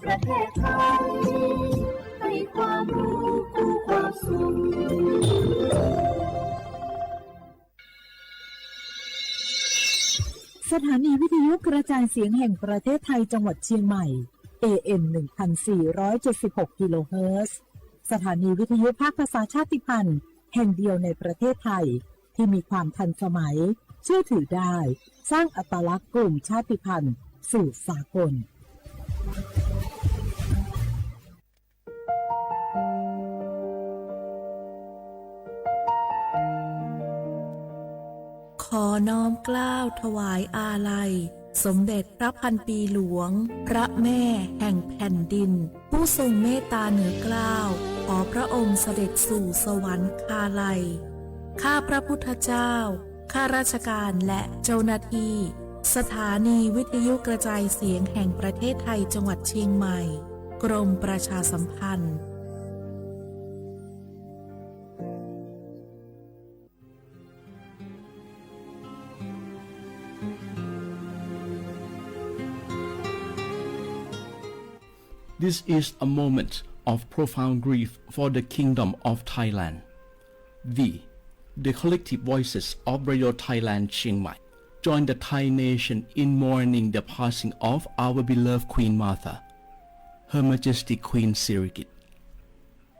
ประเทศไทย ให้ความรู้คู่ความสุข สถานีวิทยุกระจายเสียงแห่งประเทศไทยจังหวัดเชียงใหม่ เอ เอ็ม หนึ่งพันสี่ร้อยเจ็ดสิบหก กิโลเฮิรตซ์ สถานีวิทยุภาคภาษาชาติพันธุ์แห่งเดียวในประเทศไทย ที่มีความทันสมัย เชื่อถือได้ สร้างอัตลักษณ์กลุ่มชาติพันธุ์สู่สากล ขอน้อมเกล้าถวายอาลัย สมเด็จพระพันปีหลวง พระแม่แห่งแผ่นดิน ผู้ทรงเมตตาเหนือเกล้า ขอพระองค์เสด็จสู่สวรรคาลัย ข้าพระพุทธเจ้า ข้าราชการและเจ้าหน้าที่ สถานีวิทยุกระจายเสียงแห่งประเทศไทยจังหวัดเชียงใหม่ กรมประชาสัมพันธ์ This is a moment of profound grief for the Kingdom of Thailand. We, the collective voices of Radio Thailand Chiang Mai, join the Thai nation in mourning the passing of our beloved Queen Mother, Her Majesty Queen Sirikit.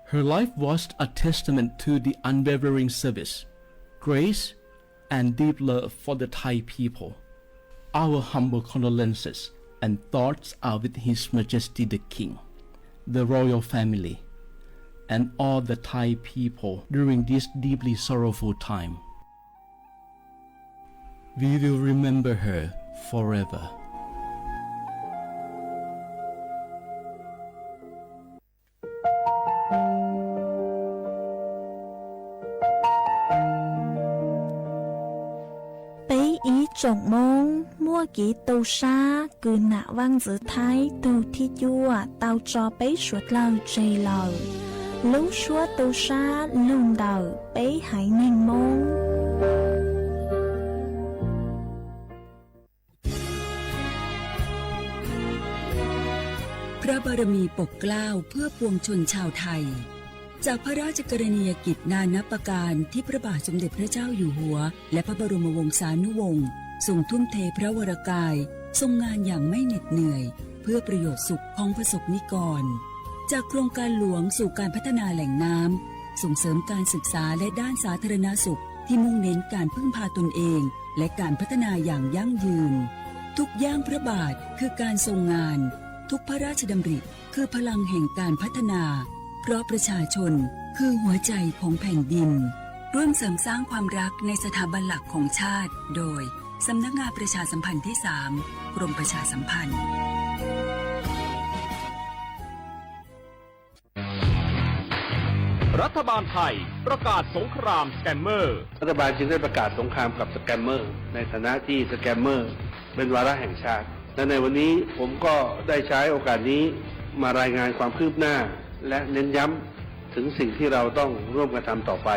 Her life was a testament to the unwavering service, grace, and deep love for the Thai people. Our humble condolences and thoughts are with His Majesty the King, the royal family, and all the Thai people during this deeply sorrowful time. We will remember her forever. 北一总盟 muaj kev tu sab kws nam vaj ntxwv Thaib tug thib cuaj tau tso peb suav dlawg tseg lawm. Lub suab tu sab lug ntawm peb haiv neeg Moob. พระบารมีปกเกล้าเพื่อปวงชนชาวไทย จากพระราชกรณียกิจนานับประการที่พระบาทสมเด็จพระเจ้าอยู่หัว และพระบรมวงศานุวงศ์ทรงทุ่มเทพระวรกาย ทรงงานอย่างไม่เหน็ดเหนื่อย เพื่อประโยชน์สุขของประสบนิกร จากโครงการหลวงสู่การพัฒนาแหล่งน้ำ ส่งเสริมการศึกษาและด้านสาธารณสุขที่มุ่งเน้นการพึ่งพาตนเอง และการพัฒนาอย่างยั่งยืน ทุกย่างพระบาทคือการทรงงาน ทุกพระราชดำริคือพลังแห่งการพัฒนา เพราะประชาชนคือหัวใจของแผ่นดิน ร่วมเสริมสร้างความรักในสถาบันหลักของชาติ โดย สำนักงานประชาสัมพันธ์ที่สาม กรมประชาสัมพันธ์ รัฐบาลไทยประกาศสงครามสแกมเมอร์ รัฐบาลจึงได้ประกาศสงครามกับสแกมเมอร์ ในฐานะที่สแกมเมอร์เป็นวาระแห่งชาติ และในวันนี้ผมก็ได้ใช้โอกาสนี้มารายงานความคืบหน้า และเน้นย้ำถึงสิ่งที่เราต้องร่วมกันทำต่อไป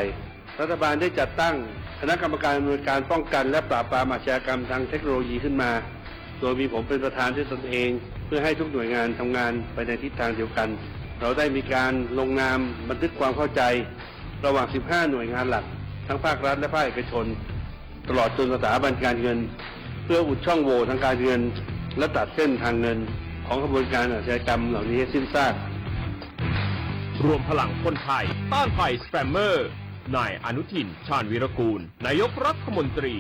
รัฐบาลได้จัดตั้งคณะกรรมการอำนวยการป้องกันและปราบปรามอาชญากรรมทางเทคโนโลยีขึ้นมา โดยมีผมเป็นประธานด้วยตนเอง เพื่อให้ทุกหน่วยงานทำงานไปในทิศทางเดียวกัน เราได้มีการลงนามบันทึกความเข้าใจ ระหว่าง สิบห้า หน่วยงานหลัก ทั้งภาครัฐและภาคเอกชน ตลอดจนสถาบันการเงิน เพื่ออุดช่องโหว่ทางการเงิน และตัดเส้นทางเงิน ของขบวนการอาชญากรรมเหล่านี้ให้สิ้นซาก รวมพลังคนไทยต้านภัยสแกมเมอร์ นายอนุทิน ชาญวีรกูล นายกรัฐมนตรี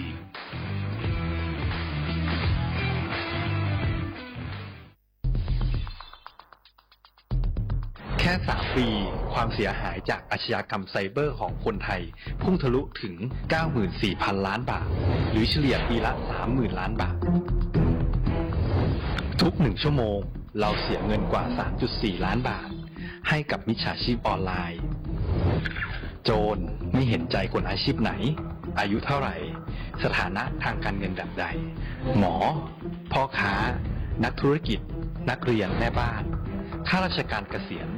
แค่ สาม ปี ความเสียหายจากอาชญากรรมไซเบอร์ของคนไทย พุ่งทะลุถึง เก้าหมื่นสี่พัน ล้านบาท หรือเฉลี่ยปีละ สามหมื่น ล้านบาท ทุกหนึ่งชั่วโมง เราเสียเงินกว่า สามจุดสี่ ล้านบาท ให้กับมิจฉาชีพออนไลน์ โจรไม่เห็นใจคนอาชีพไหน อายุเท่าไหร่ สถานะทางการเงินแบบใด หมอ พ่อค้า นักธุรกิจ นักเรียน แม่บ้าน ข้าราชการเกษียณ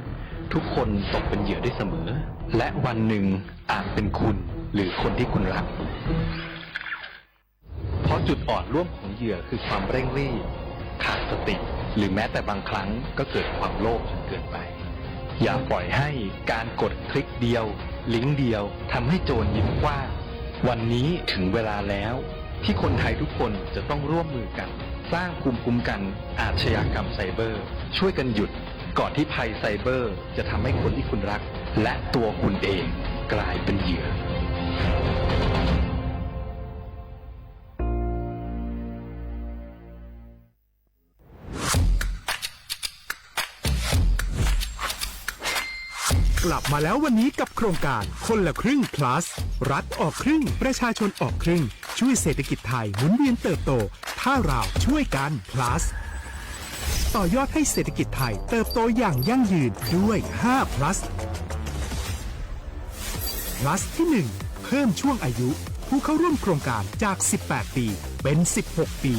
ทุกคนตกเป็นเหยื่อได้เสมอ และวันหนึ่งอาจเป็นคุณหรือคนที่คุณรัก เพราะจุดอ่อนร่วมของเหยื่อคือความเร่งรีบ ขาดสติ หรือแม้แต่บางครั้งก็เกิดความโลภจนเกินไป อย่าปล่อยให้การกดคลิกเดียว ลิงก์เดียวทำให้โจรยิ้มกว้าง วันนี้ถึงเวลาแล้วที่คนไทยทุกคนจะต้องร่วมมือกัน สร้างภูมิคุ้มกันอาชญากรรมไซเบอร์ ช่วยกันหยุดก่อนที่ภัยไซเบอร์จะทำให้คนที่คุณรักและตัวคุณเองกลายเป็นเหยื่อ กลับมาแล้ววันนี้กับโครงการคนละครึ่ง plus รัฐออกครึ่ง ประชาชนออกครึ่ง ช่วยเศรษฐกิจไทยหมุนเวียนเติบโต ถ้าเราช่วยกัน plus ต่อยอดให้เศรษฐกิจไทยเติบโตอย่างยั่งยืนด้วย ห้า plus plus ที่ หนึ่ง เพิ่มช่วงอายุผู้เข้าร่วมโครงการจาก สิบแปด ปี เป็น สิบหก ปี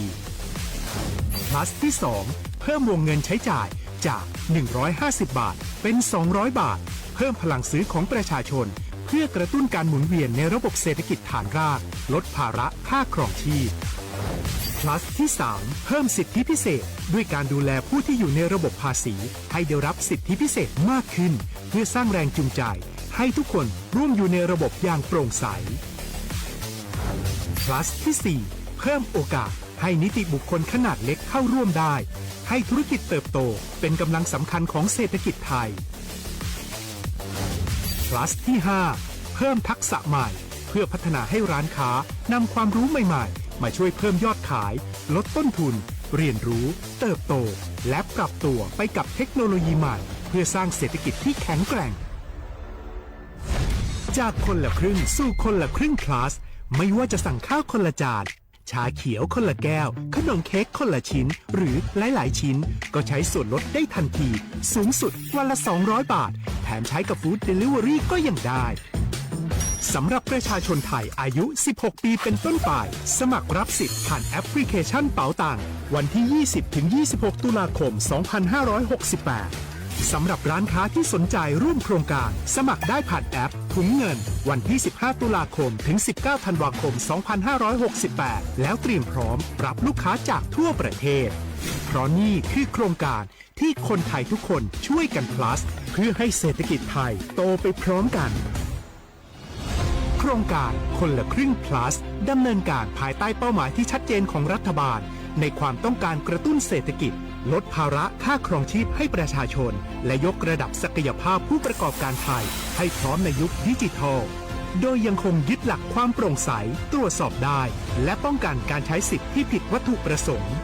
plus ที่ สอง เพิ่มวงเงินใช้จ่ายจาก หนึ่งร้อยห้าสิบ บาท เป็น สองร้อย บาท เพิ่มพลังซื้อของประชาชน เพื่อกระตุ้นการหมุนเวียนในระบบเศรษฐกิจฐานราก ลดภาระค่าครองชีพ plus ที่ สาม เพิ่มสิทธิพิเศษ ด้วยการดูแลผู้ที่อยู่ในระบบภาษี ให้ได้รับสิทธิพิเศษมากขึ้น เพื่อสร้างแรงจูงใจ ให้ทุกคนร่วมอยู่ในระบบอย่างโปร่งใส plus ที่ สี่ เพิ่มโอกาสให้นิติบุคคลขนาดเล็กเข้าร่วมได้ ให้ธุรกิจเติบโตเป็นกำลังสำคัญของเศรษฐกิจไทย plus ที่ ห้า เพิ่มทักษะใหม่ เพื่อพัฒนาให้ร้านค้านำความรู้ใหม่ๆ มาช่วยเพิ่มยอดขาย ลดต้นทุน เรียนรู้ เติบโต และปรับตัวไปกับเทคโนโลยีใหม่ เพื่อสร้างเศรษฐกิจที่แข็งแกร่ง จากคนละครึ่งสู่คนละครึ่ง plus ไม่ว่าจะสั่งข้าวคนละจาน ชาเขียวคนละแก้ว ขนมเค้กคนละชิ้น หรือหลายๆ ชิ้น ก็ใช้ส่วนลดได้ทันที สูงสุดวันละ สองร้อย บาท แถมใช้กับ Food Delivery ก็ยังได้ สำหรับประชาชนไทยอายุ สิบหก ปีเป็นต้นไป สมัครรับสิทธิ์ผ่านแอปพลิเคชันเป๋าตัง วันที่ ยี่สิบ ถึง ยี่สิบหก ตุลาคม สองพันห้าร้อยหกสิบแปด สำหรับร้านค้าที่สนใจร่วมโครงการ สมัครได้ผ่านแอปถุงเงิน วันที่ สิบห้า ตุลาคม ถึง สิบเก้า ธันวาคม สองพันห้าร้อยหกสิบแปด แล้วเตรียมพร้อมรับลูกค้าจากทั่วประเทศ เพราะนี่คือโครงการที่คนไทยทุกคนช่วยกัน plus เพื่อให้เศรษฐกิจไทยโตไปพร้อมกัน โครงการคนละครึ่ง plus ดำเนินการภายใต้เป้าหมายที่ชัดเจนของรัฐบาล ในความต้องการกระตุ้นเศรษฐกิจ ลดภาระค่าครองชีพให้ประชาชน และยกระดับศักยภาพผู้ประกอบการไทย ให้พร้อมในยุคดิจิทัล โดยยังคงยึดหลักความโปร่งใส ตรวจสอบได้ และป้องกันการใช้สิทธิ์ที่ผิดวัตถุประสงค์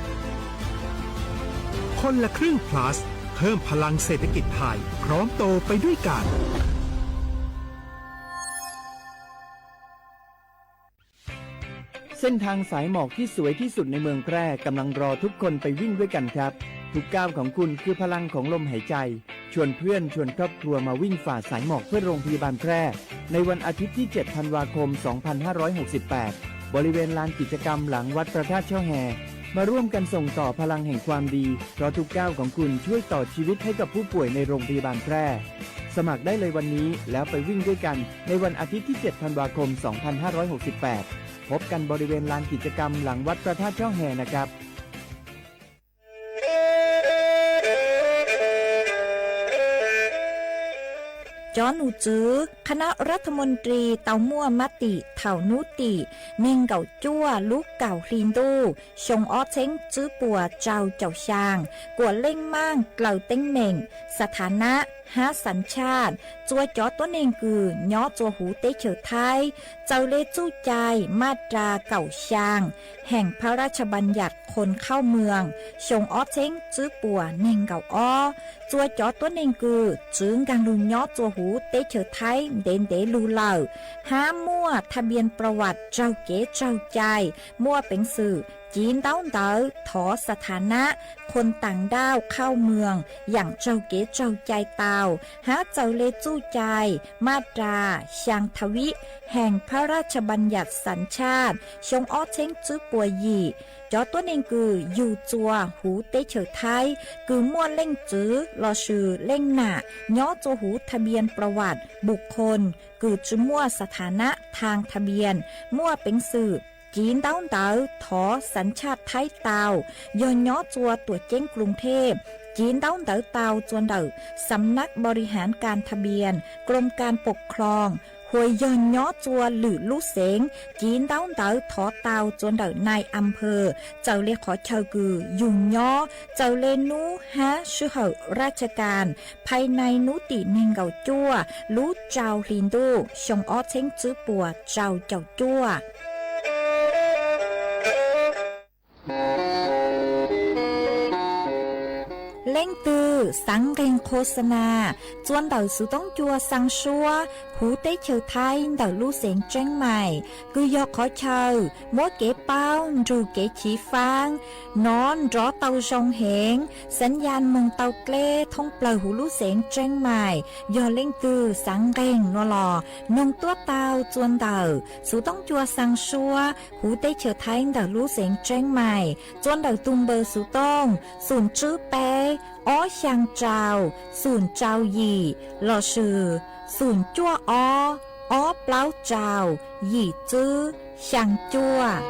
คนละครึ่ง plus เพิ่มพลังเศรษฐกิจไทย พร้อมโตไปด้วยกัน เส้นทางสายหมอกที่สวยที่สุดในเมืองแพร่กำลังรอทุกคนไปวิ่งด้วยกันครับ ทุกก้าวของคุณคือพลังของลมหายใจ ชวนเพื่อนชวนครอบครัวมาวิ่งฝ่าสายหมอกเพื่อโรงพยาบาลแพร่ ในวันอาทิตย์ที่ เจ็ด ธันวาคม สองพันห้าร้อยหกสิบแปด บริเวณลานกิจกรรมหลังวัดพระธาตุช่อแฮ มาร่วมกันส่งต่อพลังแห่งความดี เพราะทุกก้าวของคุณช่วยต่อชีวิตให้กับผู้ป่วยในโรงพยาบาลแพร่ สมัครได้เลยวันนี้แล้วไปวิ่งด้วยกันในวันอาทิตย์ที่ เจ็ด ธันวาคม สองพันห้าร้อยหกสิบแปด พบกันบริเวณลานกิจกรรมหลังวัดพระธาตุช่อแฮนะครับ Cov num tswv คณะรัฐมนตรี tau muaj mab tim thaum hnub tim nees nkaum cuaj lub kaum hli ntuj xyoo ob txheeb tswb puas rau caum xyaa kuam leej maaj dlaws teeb meem, สถานะ hab สัญชาติ txua cov tuab neeg kws nyob txua huv teb chaws Thaib txaws le txuj cai maj ras kaum xyaa แห่งพระราชบัญญัติคนเข้าเมือง xyoo ob txheeb tswb puas nees nkaum ob. Txua cov tuab neeg kws txwv nkaag lug nyob txua huv teb chaws Thaib ntev ntev lug lawm, hab muaj ทะเบียนประวัติ raug kev raug cai, muaj peev xwm civ ntaub ntawv thov สถานะ คนต่างด้าว เข้าเมือง yaam raug kev raug cai tau, hab txaws le txuj cai maj ras xyaa ทวีต แห่งพระราชบัญญัติสัญชาติ xyoo ob txheeb tswb puas yim. Cov tuab neeg kws yug txua huv teb chaws Thaib kws muaj leej txwv lossis leej nam nyob txua huv ทะเบียนประวัติ บุคคล kws tsi muaj สถานะ ทางทะเบียน, muaj peev xwm civ ntaub ntawv thov xav tshaj Thaib tau, yog nyob txua tuam ceeb Kloos Thej, civ ntaub ntawv tau txua ntawm Xam Nab Npau Ri Haav Kas Tha Npias Kloos Kas Pom Khloos, hos yog nyob txua lwm lub xeev, civ ntaub ntawv thov tau txua ntawm Nais Am Phas, txawm le qhov chaw kws yug nyob, txawm le nub hab sij hawm raj tsha kas, phais nais nub tim neeg nkaum cuaj lub rau hli ntuj xyoo ob txheeb tswb puas rau caum cuaj. Leej twg xaav nqeeg qho xa nas txua ntawm xuv toob cua xaa suab huv teb chaws Thaib ntawm lub xeev Tseeb Mais, kws yog qhov chaw muab kev paub nrug kev chiv faab nov nrov tau zoo heev, xaav ya moog tau dleb thoob plawg huv lub xeev Tseeb Mais. Yog leej twg xaav nqeeg nuav los noog tuab tau txua ntawm xuv toob cua xaa suab huv teb chaws Thaib ntawm lub xeev Tseeb Mais, txua ntawm tug npawb xuv tooj xoom tswb peb ob xyaa rau xoom rau yim lossis xoom cuaj ob ob plaub rau yim tswb xyaa cuaj.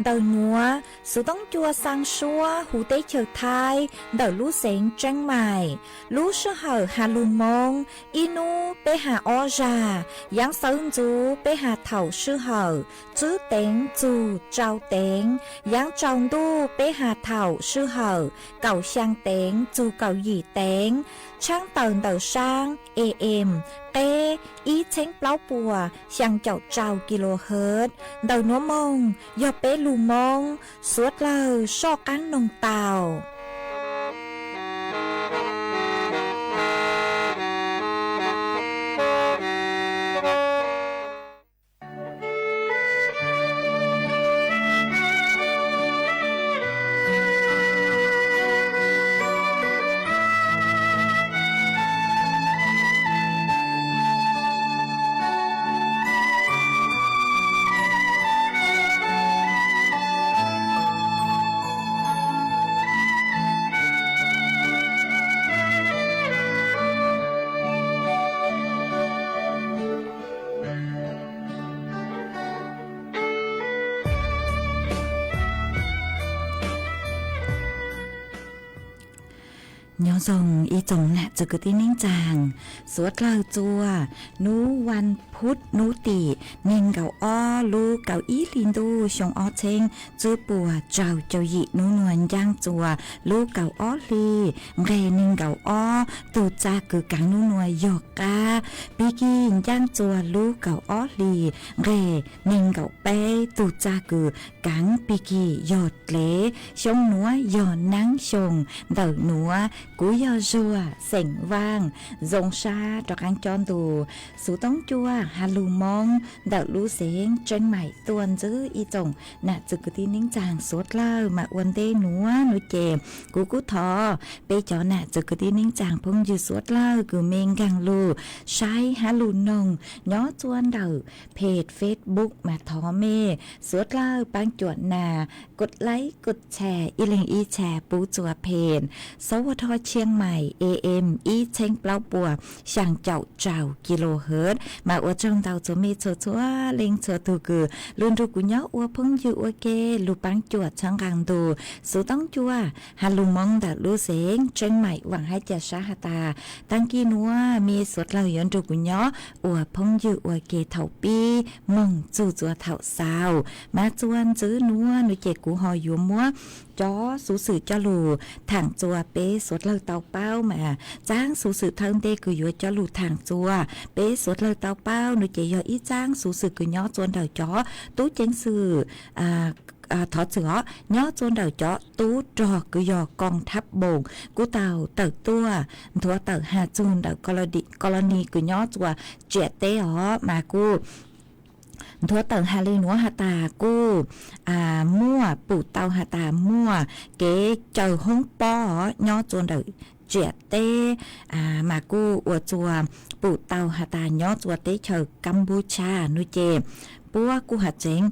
Ntawm nuav, xuv toob cua xaa suab huv teb chaws Thaib ntawm lub xeev Tseeb Mais, lub sij hawm has lug Moob ib nub peb has ob zag, yaav xawv ntxuv peb has thaum sij hawm tswb teev txug rau teev, yaav tsaus ntuj peb has thaum sij hawm kaum xyaa teev txug kaum yim teev, tshaab tawm ntawm saab A M qeb ib txheeb plaub puas xyaa caum rau kilohertz. Ntawm nuav moog yog peb lug Moob, suav dlawg soj qaab noog tau. Nyob zoo ib tsoom nam txwv kwv tij neej tsaa, suav dlawg txua nub vas phuv nub tim neeg nkaum ob lub kaum ib hli ntuj xyoo ob txheeb tswb puas rau caum yim nub nuav ncaaj txua lub kaum ob hli, nqeg neeg nkaum ob tug txag kws kaav nub nuav yog qab, pig kig ncaaj txua lub kaum ob hli, nqeg neeg nkaum peb tug txag kws kaav pig kig yog dlev. Xyoo nuav yog naab xyoo. Ntawm nuav kuv yog Zuag xeem Vaaj, zoo sab rov qaab cob ntu xuv toob cua has lug Moob ntawm lub xeev Tseeb Mais tuaj ntxiv. Ib tsoom nam txwv kwv tij neej tsaa suav dlawg mas ua ntej nuav nuav ces kuv kuj thov peb cov nam txwv kwv tij neej tsaa phooj ywg suav dlawg kws me nkaag lug saib has lug noog nyob txua ntawm peg Facebook mas thov mej suav dlawg paab cuam nas kov laib kov tshare ib leeg ib tshare pub txua peg Sov Ua Dho Tshiab Mais A M ib txheeb plaub puas xyaa caum rau kilohertz. Mas ua tsaug ntau txhua mej txhua txhua leej txhua tug kws lug nrug kuv nyob ua phooj ywg ua ke lug paab cuam txhawb nqaa ntu xuv toob cua has lug Moob ntawm lub xeev Tseeb Mais Vaaj Hab Ca Sab has tas, taag kis nuav mej suav dlawg yuav nrug kuv nyob ua phooj ywg ua ke thaum pib moog txug txua thaum xaus. Mas txua ntxiv nuav nuav ces kuv ho yuav muab cov xuv xwm coj lug thaam txua peb suav dlawg tau paub. Mas txaab xuv xwm thawj ntej kws yuav coj lug thaam txua peb suav dlawg tau paub nuav ces yog ib txaab xuv xwm kws nyob txua ntawm cov tub ceev xwm, thov txwm os, nyob txua ntawm cov tub rog kws yog koom thab npoos kuj tau tawm tuaj nthuav tawm has txug ntawm kos los nis kws nyob txua tsiam teb os. Mas kuj nthuav tawm has li nuav has tas kuj muaj pum tau has tas muaj kev caws hoob pob os nyob txua ntawm tsiam teb. Mas kuj ua txua pum tau has tas nyob txua teb chaws Kaputsha nuav ces puab kuj has tseev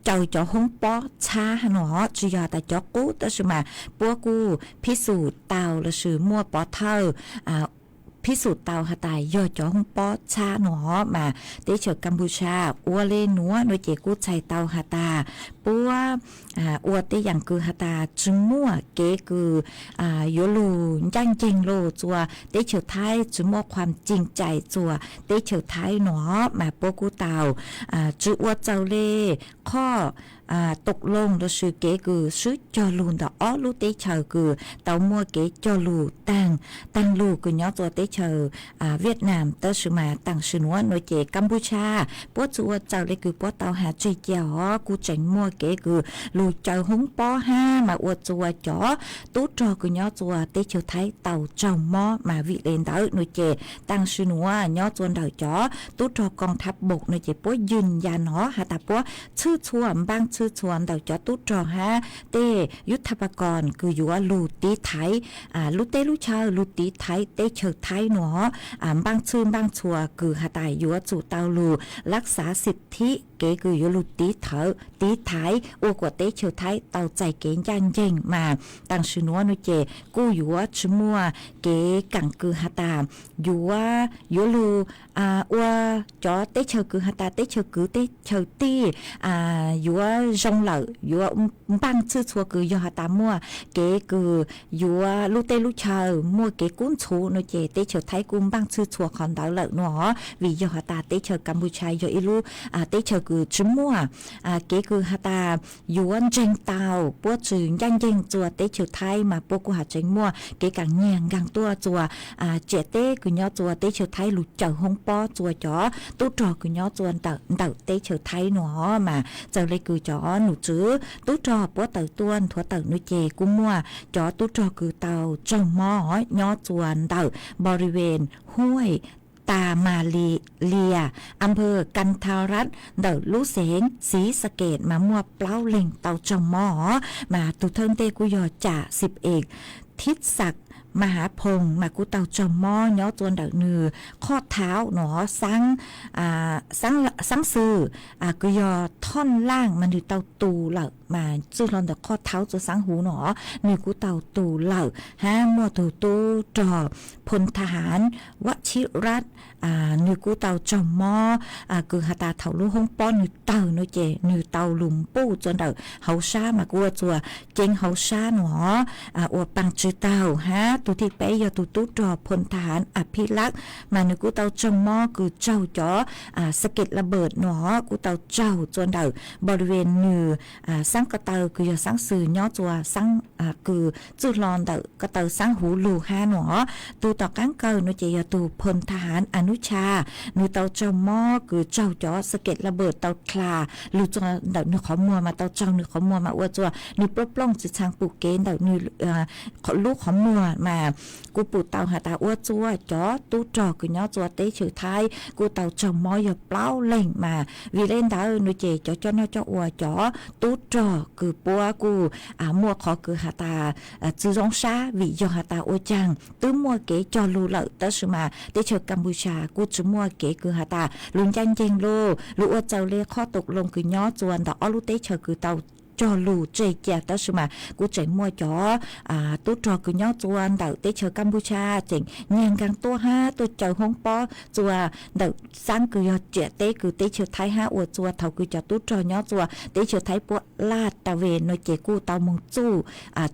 caw cov hoob pob txhab no, tsis yog has tas cov qub, tab sis mas puab kuj phij xum tau lossis muaj pov thawj phij xum tau has tas yog cov hoob pob txhab no mas teb chaws Kampuchia ua le nuav no ces kuj txhais tau has tas puab ua tej yaam kws has tas tsis muaj kev kws yuav lug ncaaj nceeg lug txug teb chaws Thaib, tsis muaj khuam cim cai txug teb chaws Thaib no mas puab kuj tau tsis ua txaws le qhov tau loo lossis kev kws swb cog lug ntawm ob lub teb chaws kws tau muaj kev cog lug taag, taag lug kws nyob txug teb chaws Vietnam, tab sis mas taam sim nuav no ces Kampuchia puab tsis ua txaws le kws puab tau has tseg cia os, kuj tseem muaj kev kws lug caw hoob pob hab mas ua txug cov tub rog kws nyob txug teb chaws Thaib tau tsaug mob mas vim le ntawd no ces taam sim nuav nyob txug ntawm cov tub rog koom thab npoom no ces puab yws ya no has tas puab tshwj txhua npaaj tshwj txhua ntawm cov tub rog hab tej yub thab pa koos kws yuav lug tiv thaiv lub teb lub chaw, lug tiv thaiv teb chaws Thaib no npaaj tshwj npaaj txhua kws has tas yuav tsum tau lug laj xav xim thib kev kws yuav lug tiv thaiv ua kuas teb chaws Thaib tau txais kev ncaaj nceeg mas taam sim nuav no ces kuj yuav tsis muaj kev kaam kws has tas yuav, yuav lug ua cov teb chaws kws has tas teb chaws kwv teb chaws tij yuav zoo lawm, yuav npaaj tshwj txhua kws yog has tas muaj kev kws yuav lub teb lub chaw muaj kev kub ntxhuv no ces teb chaws Thaib kuj npaaj tshwj txhua qhov ntawd lawm no, vim yog has tas teb chaws Kampuchia yog ib lub teb chaws kws tsis muaj kev kws has tas yuav ntseeg tau, puab tsis ncaaj nceeg txug teb chaws Thaib mas puab kuj has tseev muaj kev kaam nyiag nkaag tuaj txug tsiam teb kws nyob txug teb chaws Thaib lug caw hoob pob txug cov tub rog kws nyob txug ntawm teb chaws Thaib no mas txawm le kws cov nom tswv tub rog puab tawm tuaj nthuav tawm no ces kuj muaj cov tub rog kws tau tsaug mob nyob txug ntawm nporiven huaj Tas Mas Li, Lia, Amphaw Kan Tha Rat ntawm lub xeev Xiv Xa Kes mas muaj plaub leeg tau tsaug mob os. Mas tug thawj ntej kuj yog Cam Xim Ees Thib Xas Mas Hav Phoos mas kuj tau tsaug mob nyob txug ntawm nwg qhov thaub no, xaab xwm kws yog thoj laaj mas nwg tau tu lawm, mas txwj hlo ntawm qhov thaub txug xaab huv no, nwg kuj tau tu lawm. Hab muaj tug tub rog Phoo Tha Haav Vaj Chib Rab, nwg kuj tau tsaug mob kws has tas thaum lub hoob pob nwg tawg no ces nwg tau lug npuj txug ntawm hauv sab mas kuj ua txug ceeb hauv sab no ua paag tsi taug. Hab tug thib peb yog tug tub rog Phoo Tha Haav Aphilab, mas nwg kuj tau tsaug mob kws tsaug cov xa kes la npawm no kuj tau tsaug txug ntawm nporiven nwg xaab ko taw kws yog xaab xwm nyob txug xaab kws txwj hlo ntawm ko taw xaab huv lug hab no. Tug tom qaab kawg no ces yog tug Phoo Tha Haav Anuchas, nwg tau tsaug mob kws tsaug cov xa kes la npawm tau dlha lug txug ntawm nwg qhov muag mas tau tsaug nwg qhov muag mas ua txug nwg plooj plooj tsi txhaj pum kev ntawm nwg lub qhov muag mas kuj pum tau has tas ua txug cov tub rog kws nyob txug teb chaws Thaib kuj tau tsaug mob yog plaub leeg mas vim le ntawd no ces cov coj noj coj ua cov tub rog kws puab kuj muaj qhov kws has tas tsi zoo sab vim yog has tas ua caag twb muaj kev cog lug lawm tab sis mas teb chaws Kampuchia kuj tsi muaj kev kws has tas lug ncaaj nceeg lug, lug ua txaws le qhov tau loo kws nyob txug ntawm ob lub teb chaws kws tau cog lug tseg cia tab sis mas kuj tseem muaj cov tub rog kws nyob txug ntawm teb chaws Kampuchia tseem nyiag nkaag tuaj hab tuaj caw hoob pob txug ntawm xaab kws yog tsiam teb kws teb chaws Thaib hab ua txug thaum kws cov tub rog nyob txug teb chaws Thaib puab laj tas ve no ces kuj tau moog txuj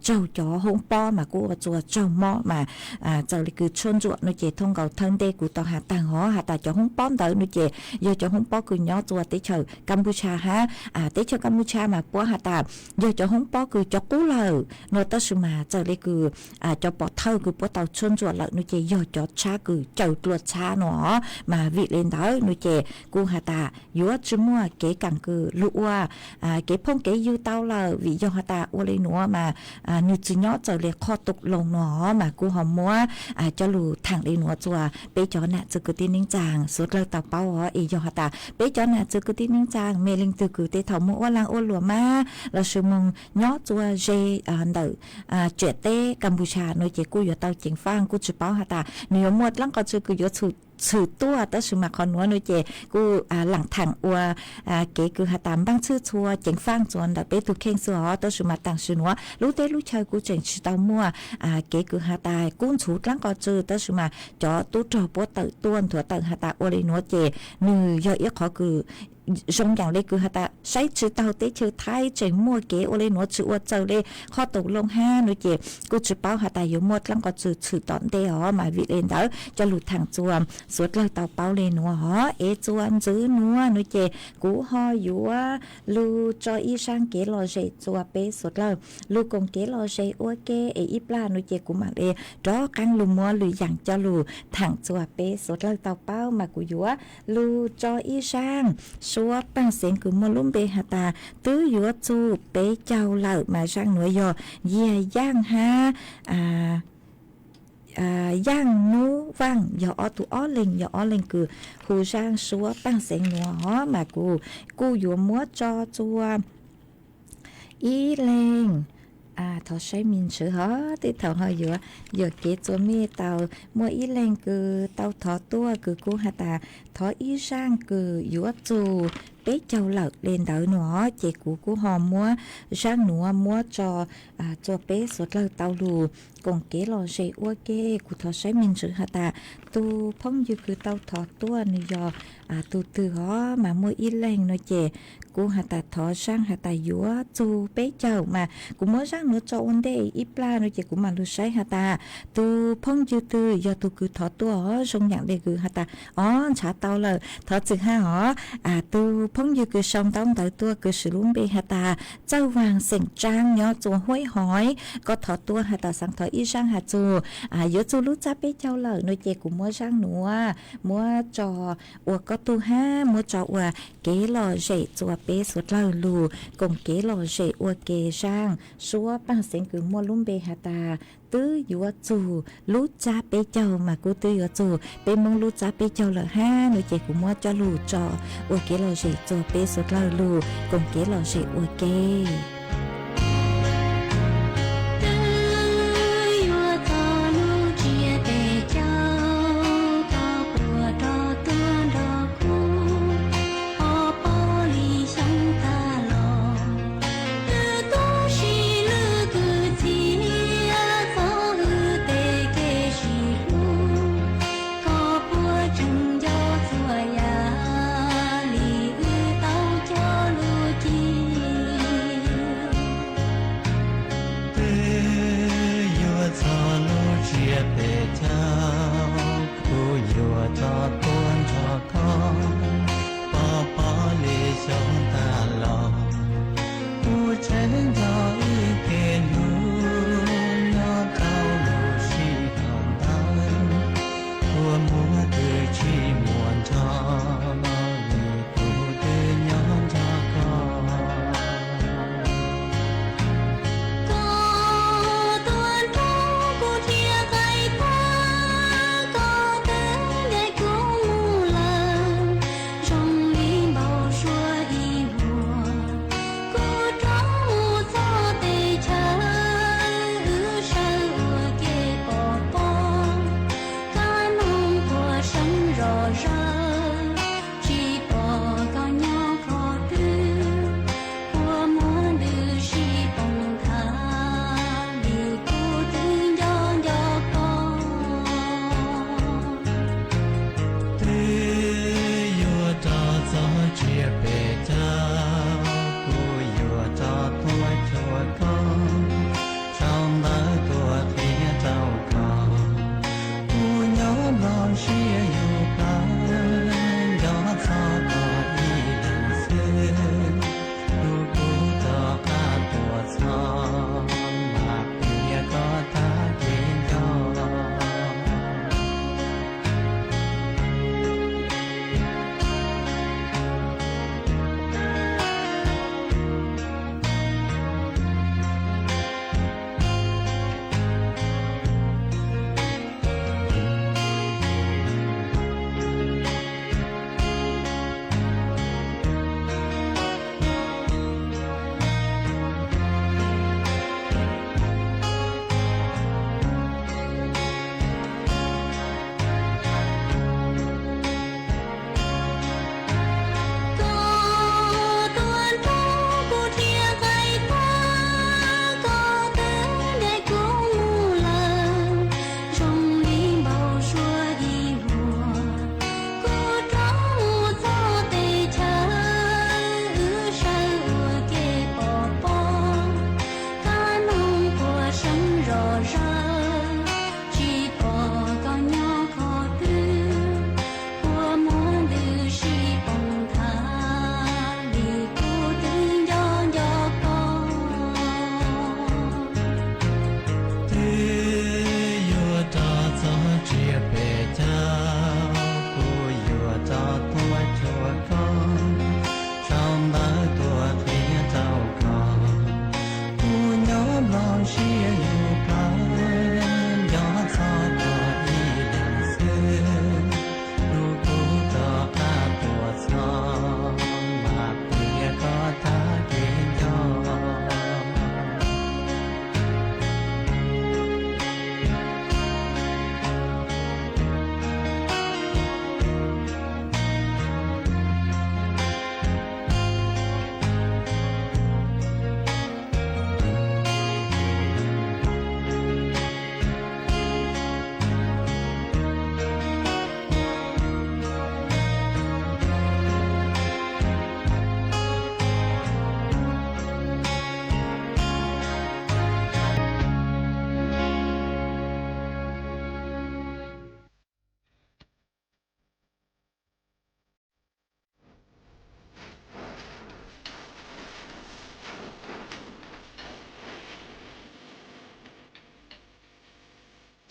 tsaug cov hoob pob mas kuj ua txug tsaug mob mas txawm le kws tshuaj ntsuam no ces thooj nkaus thawj ntej kuv tau has taag hov has tas cov hoob pob ntawd no ces yog cov hoob pob kws nyob txug teb chaws Kampuchia hab teb chaws Kampuchia mas puab has tas yog cov hoob pob kws cov qub lawm no tab sis mas txawm le kws cov pov thawj kws puab tau tshuaj ntsuam lawm no ces yog cov tshab kws caw dlua tshab no mas vim le ntawd no ces kuj has tas yuav tsi muaj kev kaam kws lug ua kev phooj kev ywg tau lawm vim yog has tas ua le nuav mas nwg tsi nyob txawm le qhov tau loo no mas kuj ho muab coj lug thaam le nuav txug peb cov nam txiv kwv tij neej tsaa suav dlawg tau paub os. Es yog has tas peb cov nam txiv kwv tij neej tsaa mej leej twg kws tej thaum moog ua laag ua luam mas los sis moog nyob txua ze ntawm tsiam teb Kapucia no ces kuj yuav tau ceev faj, kuj tsis paub has tas nws yuav muaj dlaab qov tsw kws yuav tshwm tuaj, tab sis mas qhov nuav no ces kuj laam thaam ua kev kws has tas npaaj tshwj txhua ceev faj txua ntawm peb tug kheej xwb os. Tab sis mas taam sim nuav lub teb lub chaw kuj tseem tsis tau muaj kev kws has tas kub ntxhuv dlaab qov tsw, tab sis mas cov tub rog puab tawm tuaj nthuav tawm has tas ua li nuav ces nws yog ib qhov kws zoo yaam le kws has tas saib tsis taug teb chaws Thaib tseem muaj kev ua li nuav tsis ua txawm le qhov taus loo hab no ces kuj tsis paub has tas yuav muaj dlaab qov tsw tshwm tom ntej os. Mas vim le ntawd coj lug thaam txua suav dlawg tau paub le nuav os. Es txua ntxiv nuav no ces kuv ho yuav lug tso ib zaaj kev lom zem txua peb suav dlawg lug koom kev lom zem ua ke es ib plag no ces kuv maam le rov qaab lug muab lwm yaam coj lug thaam txua peb suav dlawg tau paub. Mas kuv yuav lug tso ib zaaj suab paaj xeev kws muaj lub npe has tas twb yuav txug peb caug lawm, mas zaaj nuav yog Yiag Yaaj hab Yaaj Nub Vaaj, yog ob tug ob leeg, yog ob leeg kws hu zaaj suab paaj xeev nuav os. Mas kuv kuj yuav muab tso txua ib leeg, thov saib me ntswv hov, tej thaum ho yuav yuam kev txua mej tau. Muaj ib leeg kws tau thov tuaj kws kuj has tas thov ib zaaj kws yuav txug peb caug lawm le ntawd no os, ces kuv kuj ho muab zaaj nuav muab tso txua peb suav dlawg tau lug koom kev lom zem ua ke. Kuv thov saib me ntswv has tas tug phooj ywg kws tau thov tuaj nws yog tug twg os. Mas muaj ib leeg no ces kuv has tas thov zaaj has tas yuav txug peb caug, mas kuv muab zaaj nuav tso ua ntej ib plag no ces kuv maam lug saib has tas tug phooj ywg twg yog tug kws thov tuaj os. Zoo yaam le kws has tas, o, ntshav tau lawm, thov txim hab os. Tug phooj ywg kws sau ntaub ntawv tuaj kws swm lub npe has tas Txawj Vaag xeem Tsaab nyob txua Huaib Hoiv, koj thov tuaj has tas xaav thov ib zaaj has txug yuav txug lub txab peb caug lawm no ces kuv muab zaaj nuav muab tso ua koj tug hab muab tso ua kev lom zem txua peb suav dlawg lug koom kev lom zem ua ke zaaj suab paaj xeev kws muaj lub npe has tas twb yuav txug lub txab peb caug, mas kuj twb yuav txug peb Moob lub txab peb caug lawm hab no ces kuv muab coj lug tso ua kev lom zem txua peb suav dlawg lug koom kev lom zem ua ke. Twb yuav txog lub tsiab peb caug, koj puas rov tuaj nrog kuv, o, pog li xyoo tag los. Wb kub si lwm kwv txhiaj txog wb tej kev sib hlub, koj puas tseem nco txhua yam li wb tau cog lub cim. Twb yuav txog lub tsiab peb caug, kuv yuav rov tuaj nrog koj, pog pog li xyoo tag los. Kuv tseem nco wb kev hlub nyob rau lub sij hawm ntawd, kua muag twb tsis muaj nrog, vim kuv twb nyob nrog koj. Koj tuaj nrog kuv thiab qaij tag,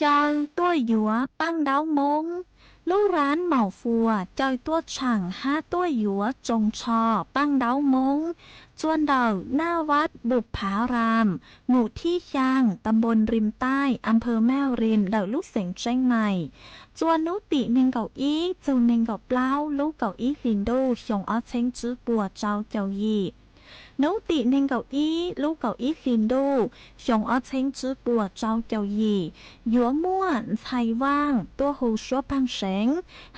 Caw tuaj yuav paj ntaub Moob. Lub rab Maum Fuas caw tuaj tshaam hab tuaj yuav tsoos tsho paj ntaub Moob txua ntawm Naj Vaj Npum Phav Ram, mus thib xyaa, ta npoo Rim Taij, a nphawv Maj Rim, ntawm lub xeev Tseeb Mais, txua nub tim neeg nkaum ib txug neeg nkaum plaub lub kaum ib hlis ntuj xyoo ob txheeb tsib puas rau caum yim. Nub tim neeg nkaum ib lub kaum ib hlis ntuj xyoo ob txheeb tsib puas rau caum yim, yuav muaj ntxhais vaaj tuaj hu suab pheej seev,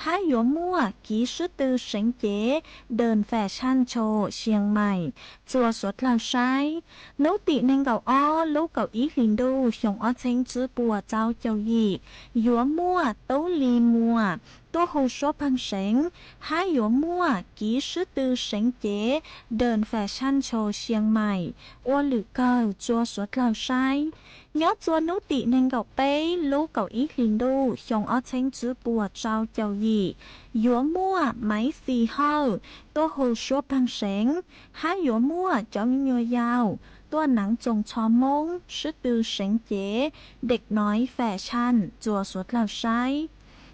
hab yuav muaj kiv sib tw seev cev Đền Và San Cho Chiang Mai txua suav dlawg saib. Nub tim neeg nkaum ob lub kaum ib hlis ntuj xyoo ob txheeb tsib puas rau caum yim, yuav muaj Tub Lis Muas tuaj hu suab pheej seev, hab yuav muaj kiv sib tw seev cev Đền Và San Cho Chiang Mai ua lwm kawg txua suav dlawg saib. Nyob txua nub tim neeg nkaum peb lub kaum ib hlis ntuj xyoo ob txheeb tsib puas rau caum yim, yuav muaj Maiv Xis Hawj tuaj hu suab pheej seev, hab yuav muaj cov me nyuam yaus tuaj naav tsoos tsho Moob sib tw seev cev Đêk Nói Và Săn txua suav dlawg saib.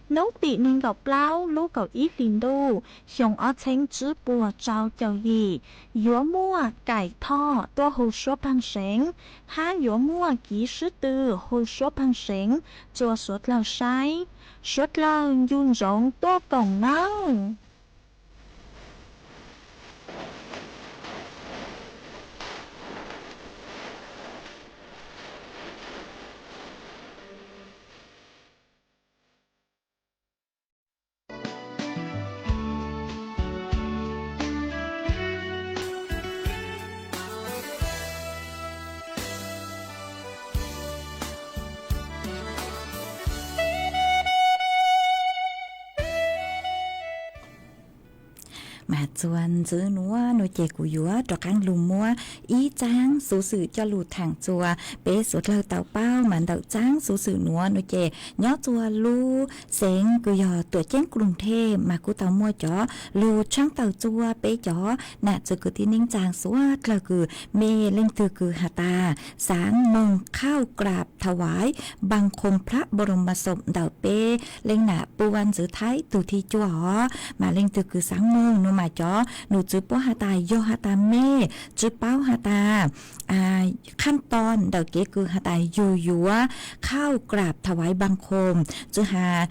Nub tim neeg nkaum plaub lub kaum ib hlis ntuj xyoo ob txheeb tsib puas rau caum yim, yuav muaj Kaim Thoj tuaj hu suab pheej seev, hab yuav muaj kiv sib tw hu suab pheej seev txua suav dlawg saib. Suav dlawg ncu ntsoov tuaj koom nawb. Mas txuas ntxiv nuav nuav ces kuv yuav rov qaab lug muab ib tsaab xuv xwm coj lug thaam txuas peb suav dlawg tau paub. Mas ntawm tsaab xuv xwm nuav nuav ces nyob txuas lub xeev kws yog Tuam Ceeb Kruug Thej mas kuj tau muaj cov lug tshaab tawm txuas peb cov nam txiv kwv tij neej tsaa suav dlawg kws mej leej twg kws has tas xaav moog khauj krab thauv vaaiv npaa khoom phrab npau roos mas xoom ntawm peb leej nam puj vaj ntxwv Thaib tug thib cuaj os. Mas leej twg kws xaav moog nuav mas cov num txwv puab has tas yog has tas mej tsi paub has tas khaj toos ntawm kev kws has tas yug yuav khauj krab thauv vaaiv npaa khoom tsi has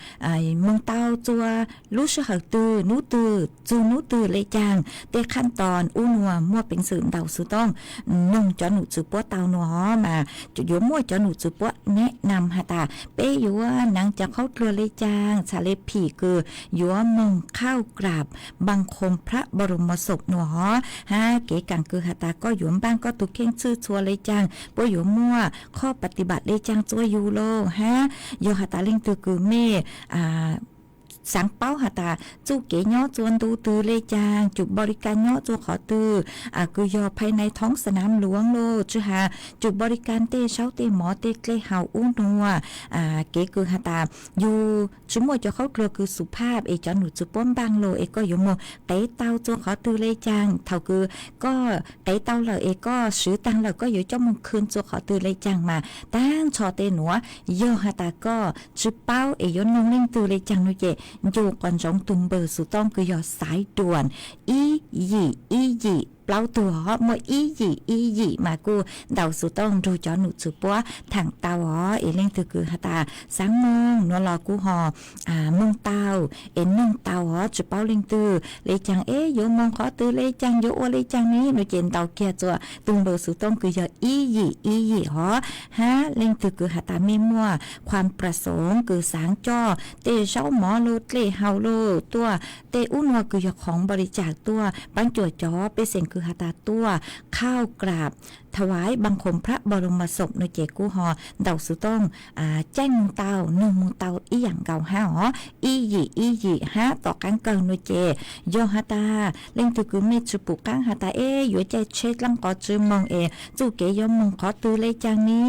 moog tau txuas lub sij hawm twg nub twg txug nub twg le caag, tej khaj toos ub nuav muaj peev xwm ntaus xuv tooj noog cov num txwv puab tau nuav os. Mas yuav muaj cov num txwv puab neb nam has tas peb yuav naav cov khaub dluag le caag, txhad le phim kws yuav moog khauj krab npaa khoom phrab npau roos mas xoom nuav os, hab kev kaam kws has tas koj yuav npaaj koj tug kheej txhwj txhua le caag, puab yuav muaj qhov pa ti npam le caag txuas yug lauj, hab yog has tas leej twg kws mej xaav paub has tas txuj kev nyob txuas ntu twg le caag, cug npau li kas nyob txuas qhov twg, kws yog phai nai thoob xa nam luav lauj, tsi has cug npau li kas tej zaub tej mov tej dlej haus ub nuav, kev kws has tas yug tsi muaj cov khaub dluag kws xu phaj es cov num txwv puab npaaj lauj, es koj yuav moog qev tau txuas qhov twg le caag. Thaus kws koj qev tau lawm es koj swv taag lawm koj yuav coj moog khwv txuas qhov twg le caag mas taag nrho tej nuav yog has tas koj tsi paub es yuav noog leej twg le caag nuav ces ncu quas ntsoov tug npawg xuv tooj kws yog xaiv duam ib yim ib yim plaub tug os, muaj ib yim ib yim mas kuj ntaus xuv tooj nrug cov num txwv puab thaam tau os. Es leej twg kws has tas xaav moog nuav los kuj ho moog tau es noog tau os, tsi paub leej twg le caag es yuav moog qhov twg le caag yuav ua le caag ne nuav ces ntaus kiag txuas tug npawg xuv tooj kws yog ib yim ib yim os. Hab leej twg kws has tas mej muaj khuam pram xoov kws xaav coj tej zaub mov lauj dlej haus lauj tuaj, tej ub nuav kws yog khoov npau li cas tuaj, paab cuam cov pej xeem kws has tas tuaj khauj krab thauv vaaiv npaa khoom phrab npau roos mas xoom nuav ces kuj ho ntaus xuv tooj caij moog tau noog moog tau ib yaam nkaus hab os. Ib yim ib yim hab tom qaab kawg nuav ces yog has tas leej twg kws mej tsi pum qaab has tas es yuav caij tsheb dlaab qov tsi moog es txuj kev yuav moog qhov twg le caag ne,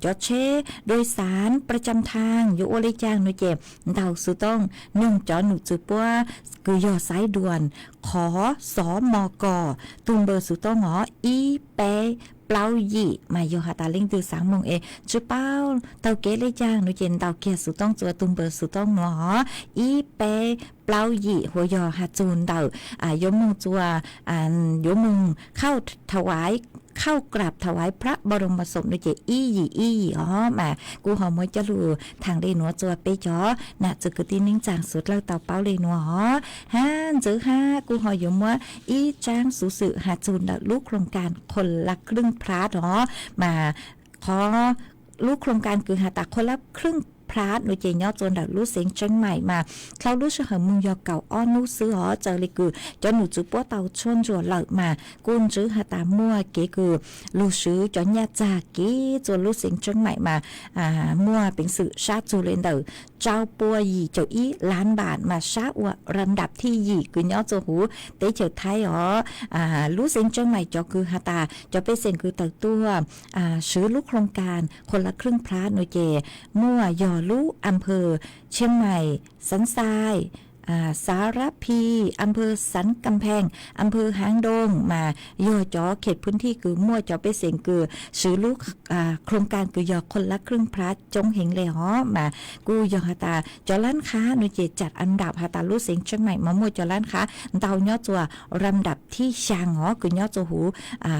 cov tsheb dua xaav pra cam thaag yuav ua le caag nuav ces ntaus xuv tooj noog cov num txwv puab kws yog xaiv duam qhov xov mos kos tug npawg xuv tooj os ib peb plaub yim, mas yog has tas leej twg xaav moog es tsi paub taug kev le caag no ces ntaus kiag xuv tooj txua tug npawb xuv tooj nuav hov, ib peb plaub yim, hua yog has txug ntawm yuav moog txua, yuav moog khauj tha vaiv, khauj krab tha vaiv prab npau roo ma xom no ces ib yim ib yim hov. Mas kuv ho muab coj lug thaam le nuav txua peb cov nam txiv kwv tij neej tsaa suav dlawg tau paub le nuav hov. Hab ntxiv hab kuv ho yuav muab ib tsaab xuv xwm has txug ntawm lub โครงการ คนละครึ่งพลัส hov. Mas qhov lub โครงการ kws has tas คนละครึ่งพลัส no ces nyob txua ntawm lub xeev Tseeb Maim mas dlhau lub sij hawm moog yog kaum ob nub xwb hov. Txawm le kws cov num txwv puab tau tshuaj ntsuam lawm mas kuj ntswv has tas muaj kev kws lug swv cov nyaj txag kev txua lub xeev Tseeb Maim mas muaj peev xwm sab txug le ntawm rau pua yim caum ib lab npam mas sab ua ลำดับที่สี่ kws nyob txua huv teb chaws Thaib hov. Lub xeev Tseeb Maim cov kws has tas cov pej xeem kws tawm tuaj swv lub โครงการ คนละครึ่งพลัส no ces muaj yog lub อำเภอเชียงใหม่ สันทราย สารพี อำเภอสันกำแพง อำเภอหางดง mas yog cov เขตพื้นที่ kws muaj cov pej xeem kws swv lub โครงการ kws yog คนละครึ่งพลัส coob heev le hov. Mas kuj yog has tas cov lab qhab no ces จัดอันดับ has tas lub xeev Tseeb Maim mas muaj cov lab qhab ntau nyob txua ลำดับที่สี่ hov kws nyob txua huv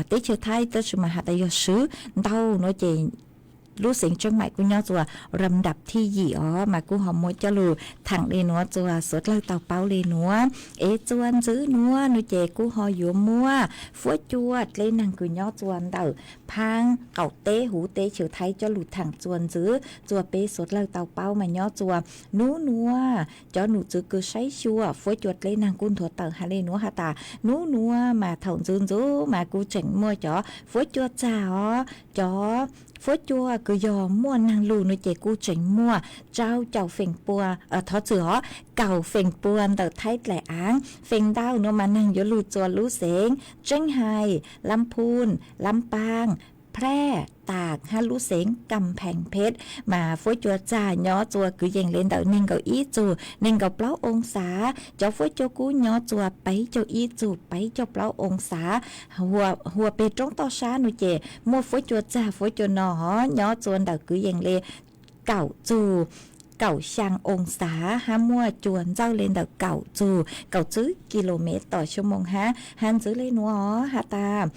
teb chaws Thaib, tab sis mas has tas yog swv ntau no ces lub xeev Tseeb Maim kuj nyob txua ลำดับที่สี่ hov. Mas kuj ho muab coj lug thaam le nuav txua suav dlawg tau paub le nuav. Es txua ntxiv nuav no ces kuj ho yuav muab fuab cua dleb naag kws nyob txua ntawm phaab qaum teb huv teb chaws Thaib coj lug thaam txua ntxiv txua peb suav dlawg tau paub mas nyob txua nub nuav cov num txwv kws saib xyuas fuab cua dleb naag kuj nthuav tawm has le nuav has tas nub nuav mas thaum ntxiv ntxiv mas kuj tseem muaj cov fuab cua txag hov. Cov fuab cua kws yog muaj naag lug no ces kuj tseem muaj rau caum feem pua, thov txwm hov, kaum feem pua ntawm Thaib dlaim aav. Feem ntau nuav mas naag yuav lug txua lub xeev Tseeb Hais, Lab Phooj, Lab Paaj, Phraaj, Taam hab lub xeev Kam Pheej Pheb. Mas fuab cua txag nyob txua kwv yees le ntawm neeg nkaum ib txug neeg nkaum plaub oo xav. Cov fuab cua kub nyob txua peb caug ib txug peb caug plaub oo xav. Hua peg roob toj sab no ces muaj fuab cua txag fuab cua no hov nyob txua ntawm kwv yees le kaum txug kaum xyaa oo xav hab muaj cua ntxawj le ntawm kaum txug kaum tswb kis lus mev tom xyoo moos hab. Has ntxiv le nuav has tas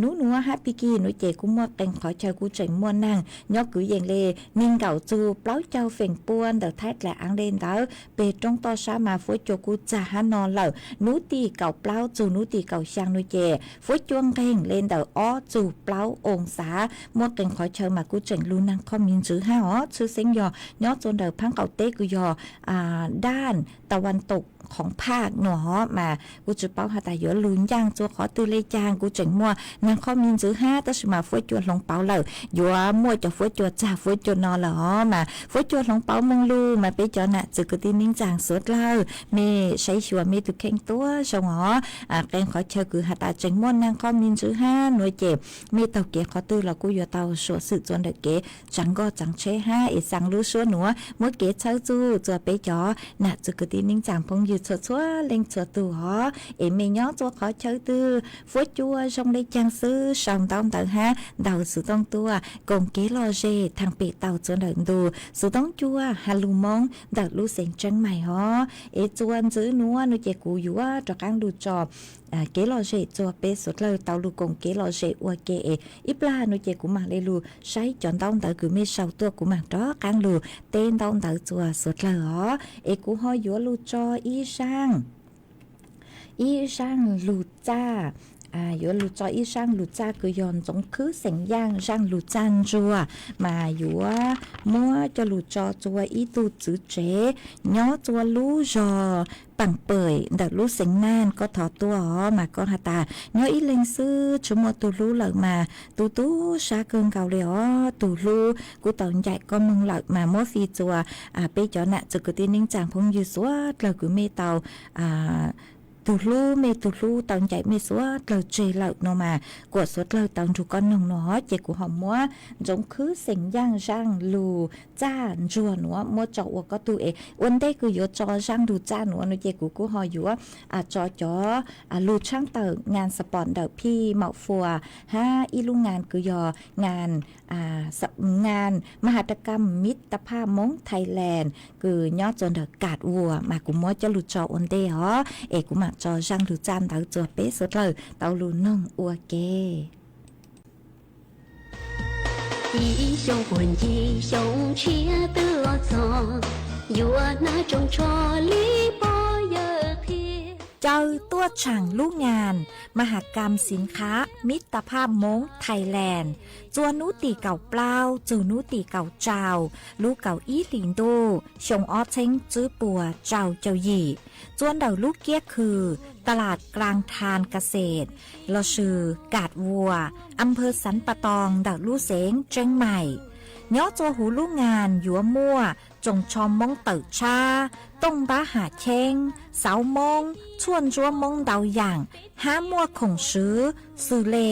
nub nuav hab pig kig nuav ces kuj muaj qee qhov chaw kuj tseem muaj naag nyob kwv yees le neeg nkaum txug plaub caug feem pua ntawm Thaib dlaim aav le ntawd. Peg roob toj sab mas fuab cua kuj txag hab no lawm. Nub tim kaum plaub txug nub tim kaum xyaa nuav ces fuab cua nqeeg le ntawm ob txug plaub oo xav. Muaj qee qhov chaw mas kuj tseem lug naag qhov miv ntxwv hab os. Tshwj xeeb yog nyob txua ntawm phaab qaum teb kws yog daj tav vas toom khoov phaj nuav hov mas kuj tsi paub has tas yuav lug ncaaj txua qhov twg le caag kuj tseem muaj naag qhov miv ntxwv hab. Tab sis mas fuab cua hloov pauv lawm yuav muaj cov fuab cua txag fuab cua no lawm os. Mas fuab cua hloov pauv moog lug mas peb cov nam txiv kwv tij neej tsaa suav dlawg mej saib xyuas mej tug kheej tuab zoo os. Qee qhov chaw kws has tas tseem muaj naag qhov miv ntxwv hab nuav ces mej taug kev qhov twg los kuj yuav tau suav xwm txua ntawm kev tsaav nkoj tsaav tsheb hab es xaa lub suab nuav muab kev txhawb txug txua peb cov nam txiv kwv tij neej tsaa phooj ywg txhua txhua leej txhua tug os. Es mej nyob txua qhov chaw twg fuab cua zoo le caag xwb sau ntaub ntawv hab ntaus xuv tooj tuaj koom kev lom zem thaam pem tau txua ntawm ntu xuv tooj cua has lug Moob ntawm lub xeev Tseeb Maim hov. Es txua ntxiv nuav nuav ces kuv yuav rov qaab lug tso kev lom zem txua peb suav dlawg tau lug koom kev lom zem ua ke es ib plag nuav ces kuv maam le lug saib cov ntaub ntawv kws mej sau tuaj kuv maam rov qaab lug teb ntaub ntawv txua suav dlawg os. Es kuv ho yuav lug tso ib zaaj ib zaaj lug txaj, yuav lug tso ib zaaj lug txaj kws yog ntxoov khwb xeem Yaaj zaaj lug txaj ntsuag, mas yuav muab coj lug tso txua ib tug txwv tsev nyob txua lub zog Paam Pem ntawm lub xeev Naj. Koj thov tuaj os mas koj has tas nyob ib leeg xwb tsi muaj tug hlub lawm mas tu tu sab kawg nkaus le os. Tug hlub kuj tau ncaim koj moog lawm mas muab fij txua peb cov nam txiv kwv tij neej tsaa phooj ywg suav dlawg kws mej tau tus hlub, mej tus hlub tau ncaim mej suav dlawg tseg lawm no mas kuam suav dlawg tau nrug koj noog no, ces kuv ho muab ntsoov khwb xeem yaaj zaaj lug txaj ntsuag nuav muab tso ua koj tug es ua ntej kws yuav tso zaaj lug txaj nuav no ces kuv kuj ho yuav tso cov lug tshaab tawm ngan xapom ntawm phij Maum Fuas hab ib lub ngan kws yog ngan, ngan มหกรรมมิตรภาพม้ง Thailand kws nyob txua ntawm Katvua mas kuv muab coj lug tso ua ntej os, es kuv mam tso zaaj lug txaj ntawd txuas peb suav dlawg tau lug noog ua ke. Ib xyoo puag ncig xyoo tshiab twb los txog, yuav hnav tsoos tsho li pog yawg qhia. Caw tuaj tshaam lub ngan มหกรรมสินค้ามิตรภาพม้ง Thailand, txua nub tim kaum plaub txug nub tim kaum rau lub kaum ib hlis ntuj xyoo ob txheeb tswb puas rau caum yim, txua ntawm lub kiab khw ตลาดกลางธารเกษตร lossis Katvua, อำเภอสันป่าตอง ntawm lub xeev Tseeb Maim. Nyob txua huv lub ngan yuav muaj tsoos tsho Moob tawm tshab, tooj npab ham cheeb, xauv Moob, tshuaj ntsuab Moob ntau yaam, hab muaj khoom swv xws le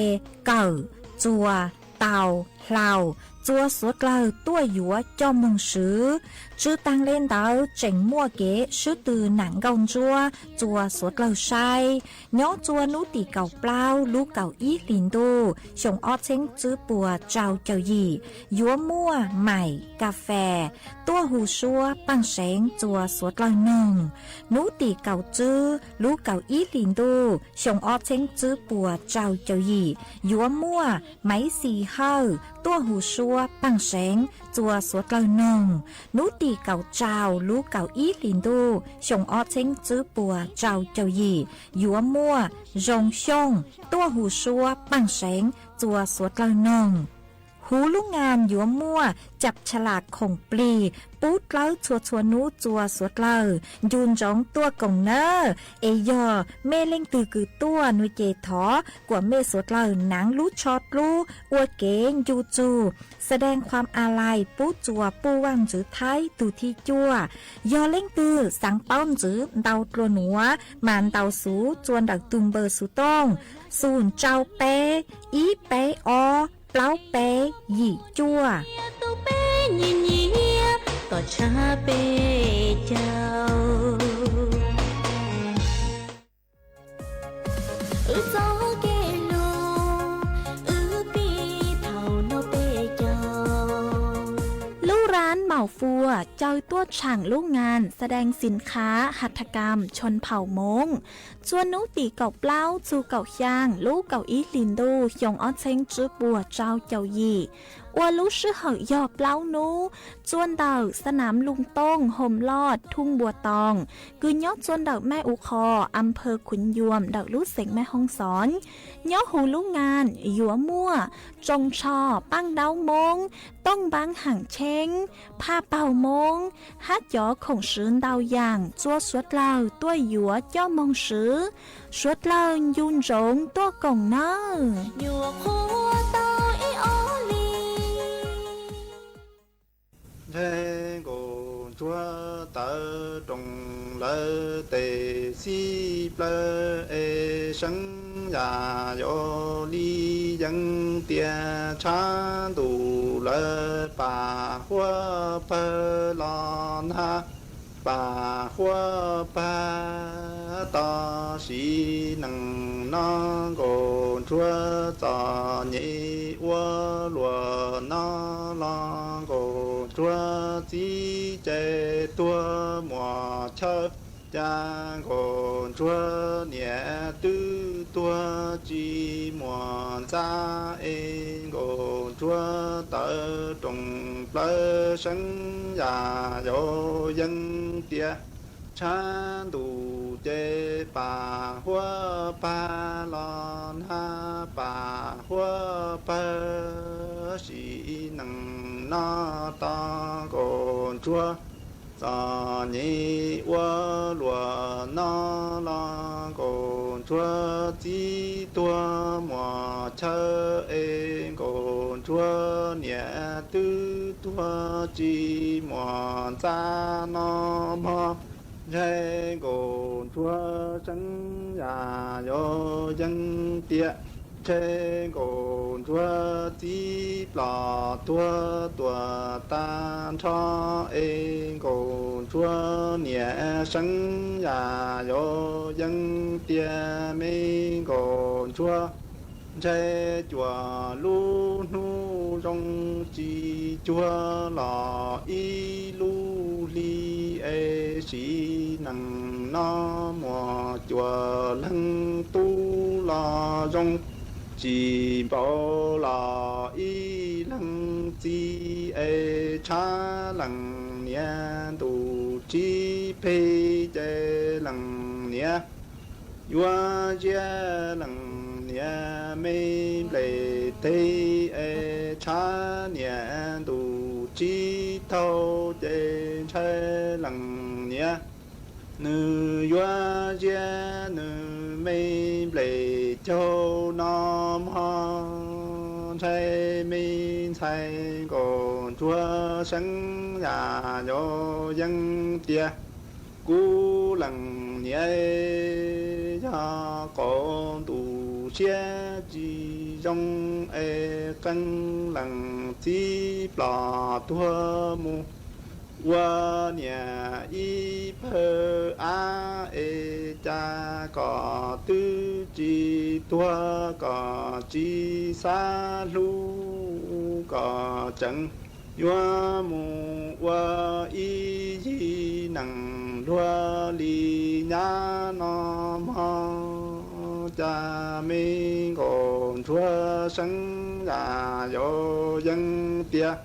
kawm, txuas, tau, hlau, txua suav dlawg tuaj yuav coj moog swv. Tsw taag le ntawd tseem muaj kev swb tw nam nkauj ntsuab txua suav dlawg saib. Nyob txua nub tim kaum plaub lub kaum ib hlis ntuj xyoo ob txheeb tswb puas rau caum yim yuav muaj maim kas fes tuaj hu suab paaj seev txua suav dlawg noog. Nub tim kaum tswb lub kaum ib hlis ntuj xyoo ob txheeb tswb puas rau caum yim yuav muaj maiv xis hawj tuaj hu suab paaj seev txua suav dlawg noog. Nub tim kaum rau lub kaum ib hlis ntuj xyoo ob txheeb tswb puas rau caum yim yuav muaj zoo xyooj tuaj hu suab paaj seev txua suav dlawg noog. Huv lub ngan yuav muaj cap tsha las khoom plig pub dlawb txhua txhua nub txua suav dlawg ncu ntsoov tuaj koom nawb. Es yog mej leej twg kws tuaj nuav ces thov kuam mej suav dlawg naav lub tsho dlub ua kev ncu txug แสดงความอาลัย pub txua puj vaaj ntxwv Thaib tug thib cuaj. Yog leej twg xaav paub ntxwv ntau dlua nuav mas ntaus xuv txua ntawm tug npawb xuv tooj xus rau peb ib peb ob plaub peb yim cuaj. Tom tshab peb caug. Wb txoj kev lug, wb pib thaum no peb caug. Lub rab Maum Fuas caw tuaj tshaam lub ngan แสดงสินค้าหัตถกรรมชนเผ่าม้ง txua nub tim kaum plaub txug kaum xyaa lub kaum ib hlis ntuj xyoo ob txheeb tswb puas rau caum yim, ua lub sij hawm yog plaub nub, txua ntawm สนามลุงโต้ง โฮมลอด ทุ่งบัวตอง kws nyob txua ntawm แม่อูคอ อำเภอขุนยวม ntawm lub xeev แม่ฮ่องสอน. Nyob huv lub ngan yuav muaj tsoos tsho, paaj daub Moob, tooj npaab ham cheeb, phaj paug Moob, hab cov khoom swv ntau yaam txua suav dlawg tuaj yuav coj moog swv. Suav dlawg ncu ntsoov tuaj koom nawb. Nyuam qhuav tau ib ob hlis. Ntshe nkaus ntsuag tawv roos lawv tes xib plawv es seeb yam yuav li yeeb tiag tshab ntuj lawv pam huab pawg los nag pam huab pawg. Tab sis neej no nkaus ntsuag txom nyem ua luam no los nkaus ntsuag txib ces tuag muam chaw. Cas nkaus ntsuag niam twb tuag tsis muaj ntxa es nkaus ntsuag tawv roos plawv seeb yam yuav yeeb tiag tshab ntuj ces pam huab pawg los nag pam huab pawg. Sim neej no tab nkaus ntsuag txom nyem ua luam no los nkaus ntsuag txib tuag muam chaw es nkaus ntsuag niam twb tuag tsis muaj ntxa no mog. Ntshe nkaus ntsuag seeb yam yuav yeeb tiag. Ntshe nkauj ntsuag txib plos tuag tuam tag nrho es nkauj ntsuag niam seeb yam yuav yeeb tiag me nkauj ntsuag. Ntshe cuaj lub hnub zoo tsis cuag los ib lub hli es sim neej no muaj cuaj leeg tub los zoo tsis npaum los ib leeg txiv es tshav leej niam ntuj tsib peg ces leej niam yuav ziab leej niam me nplej teg es tshav niam ntuj tsib taug ces ntshai leej niam nws yuav ziab nws me nplej caug no mog. Ntshai me ntxhais nkauj ntsuag seeb yam yuav yeeb tiag. Kuv leej niam yog qaum ntuj siab tsis zoo es qee leej txib plos tuag mus ua niam ib pawg av es cas kom twb tsis tuag kom tsis xav hlub kom tseem yuav mus ua ib yig neeg luag li nyab no mog. Cas me nkauj ntsuag seeb yam yuav yeeb tiag.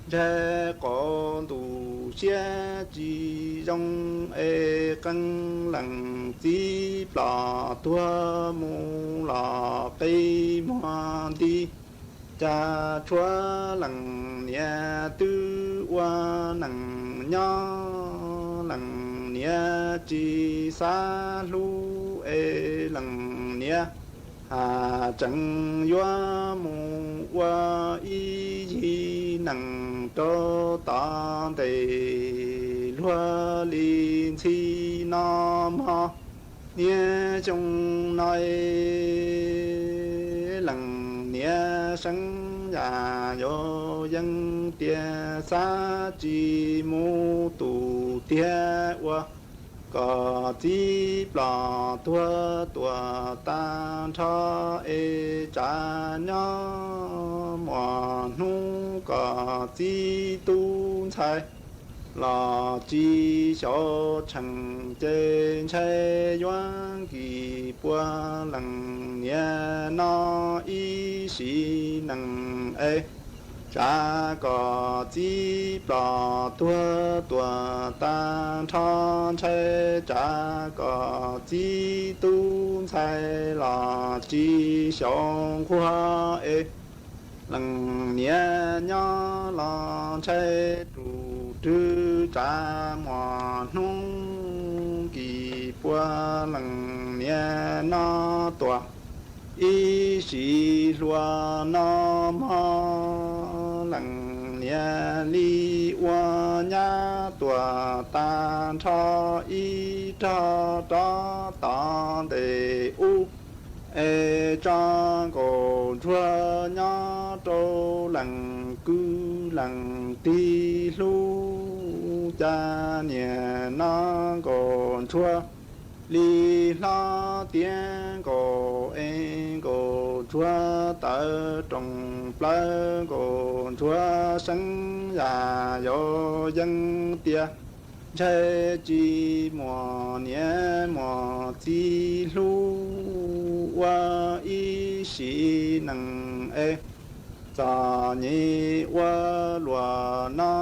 Ntshai qaum ntuj siab tsis zoo es qee leej txib plos tuag mus los qe muag nti. Cas tshuav leej niam twb ua neej nyob, leej niam tsis xav hlub es leej niam has tseem yuav mus ua ib yig neeg rau tom ntej luag li ntxhi no mog. Niaj xyoo no leej niam seeb yam yuav yeeb tiag, xav tsis mus tus tiag ua kom txib plos tuag tuam tag nrho es tsav nyob muaj hnub kom txib tub ntxhais los tsis xyaum tsheej ces ntshai yuav kis puag leej niam no ib sim neej es tsav kom txib plos tuag tuam tag nrho, ntshai tsav kom txib tub ntxhais los tsis xyaum nquag es leej niam nyob los ntshai rus rwg tsav muaj hnub kis puag leej niam no tuam. Ib sim hluas no mog leej niam li ua nyab tuam tag nrho ib rog rov tom ntej ub es tso nkauj ntsuag nyob rau leej kwv leej tij hlub. Cas niaj no nkauj ntsuag li hlob tiav nkaus es nkauj ntsuag tawv rooj plawv, nkauj ntsuag seeb yam yuav yeeb tiag. Ntshai tsis muaj niam muaj txiv hlub ua ib sim neej es txom nyem ua luaj no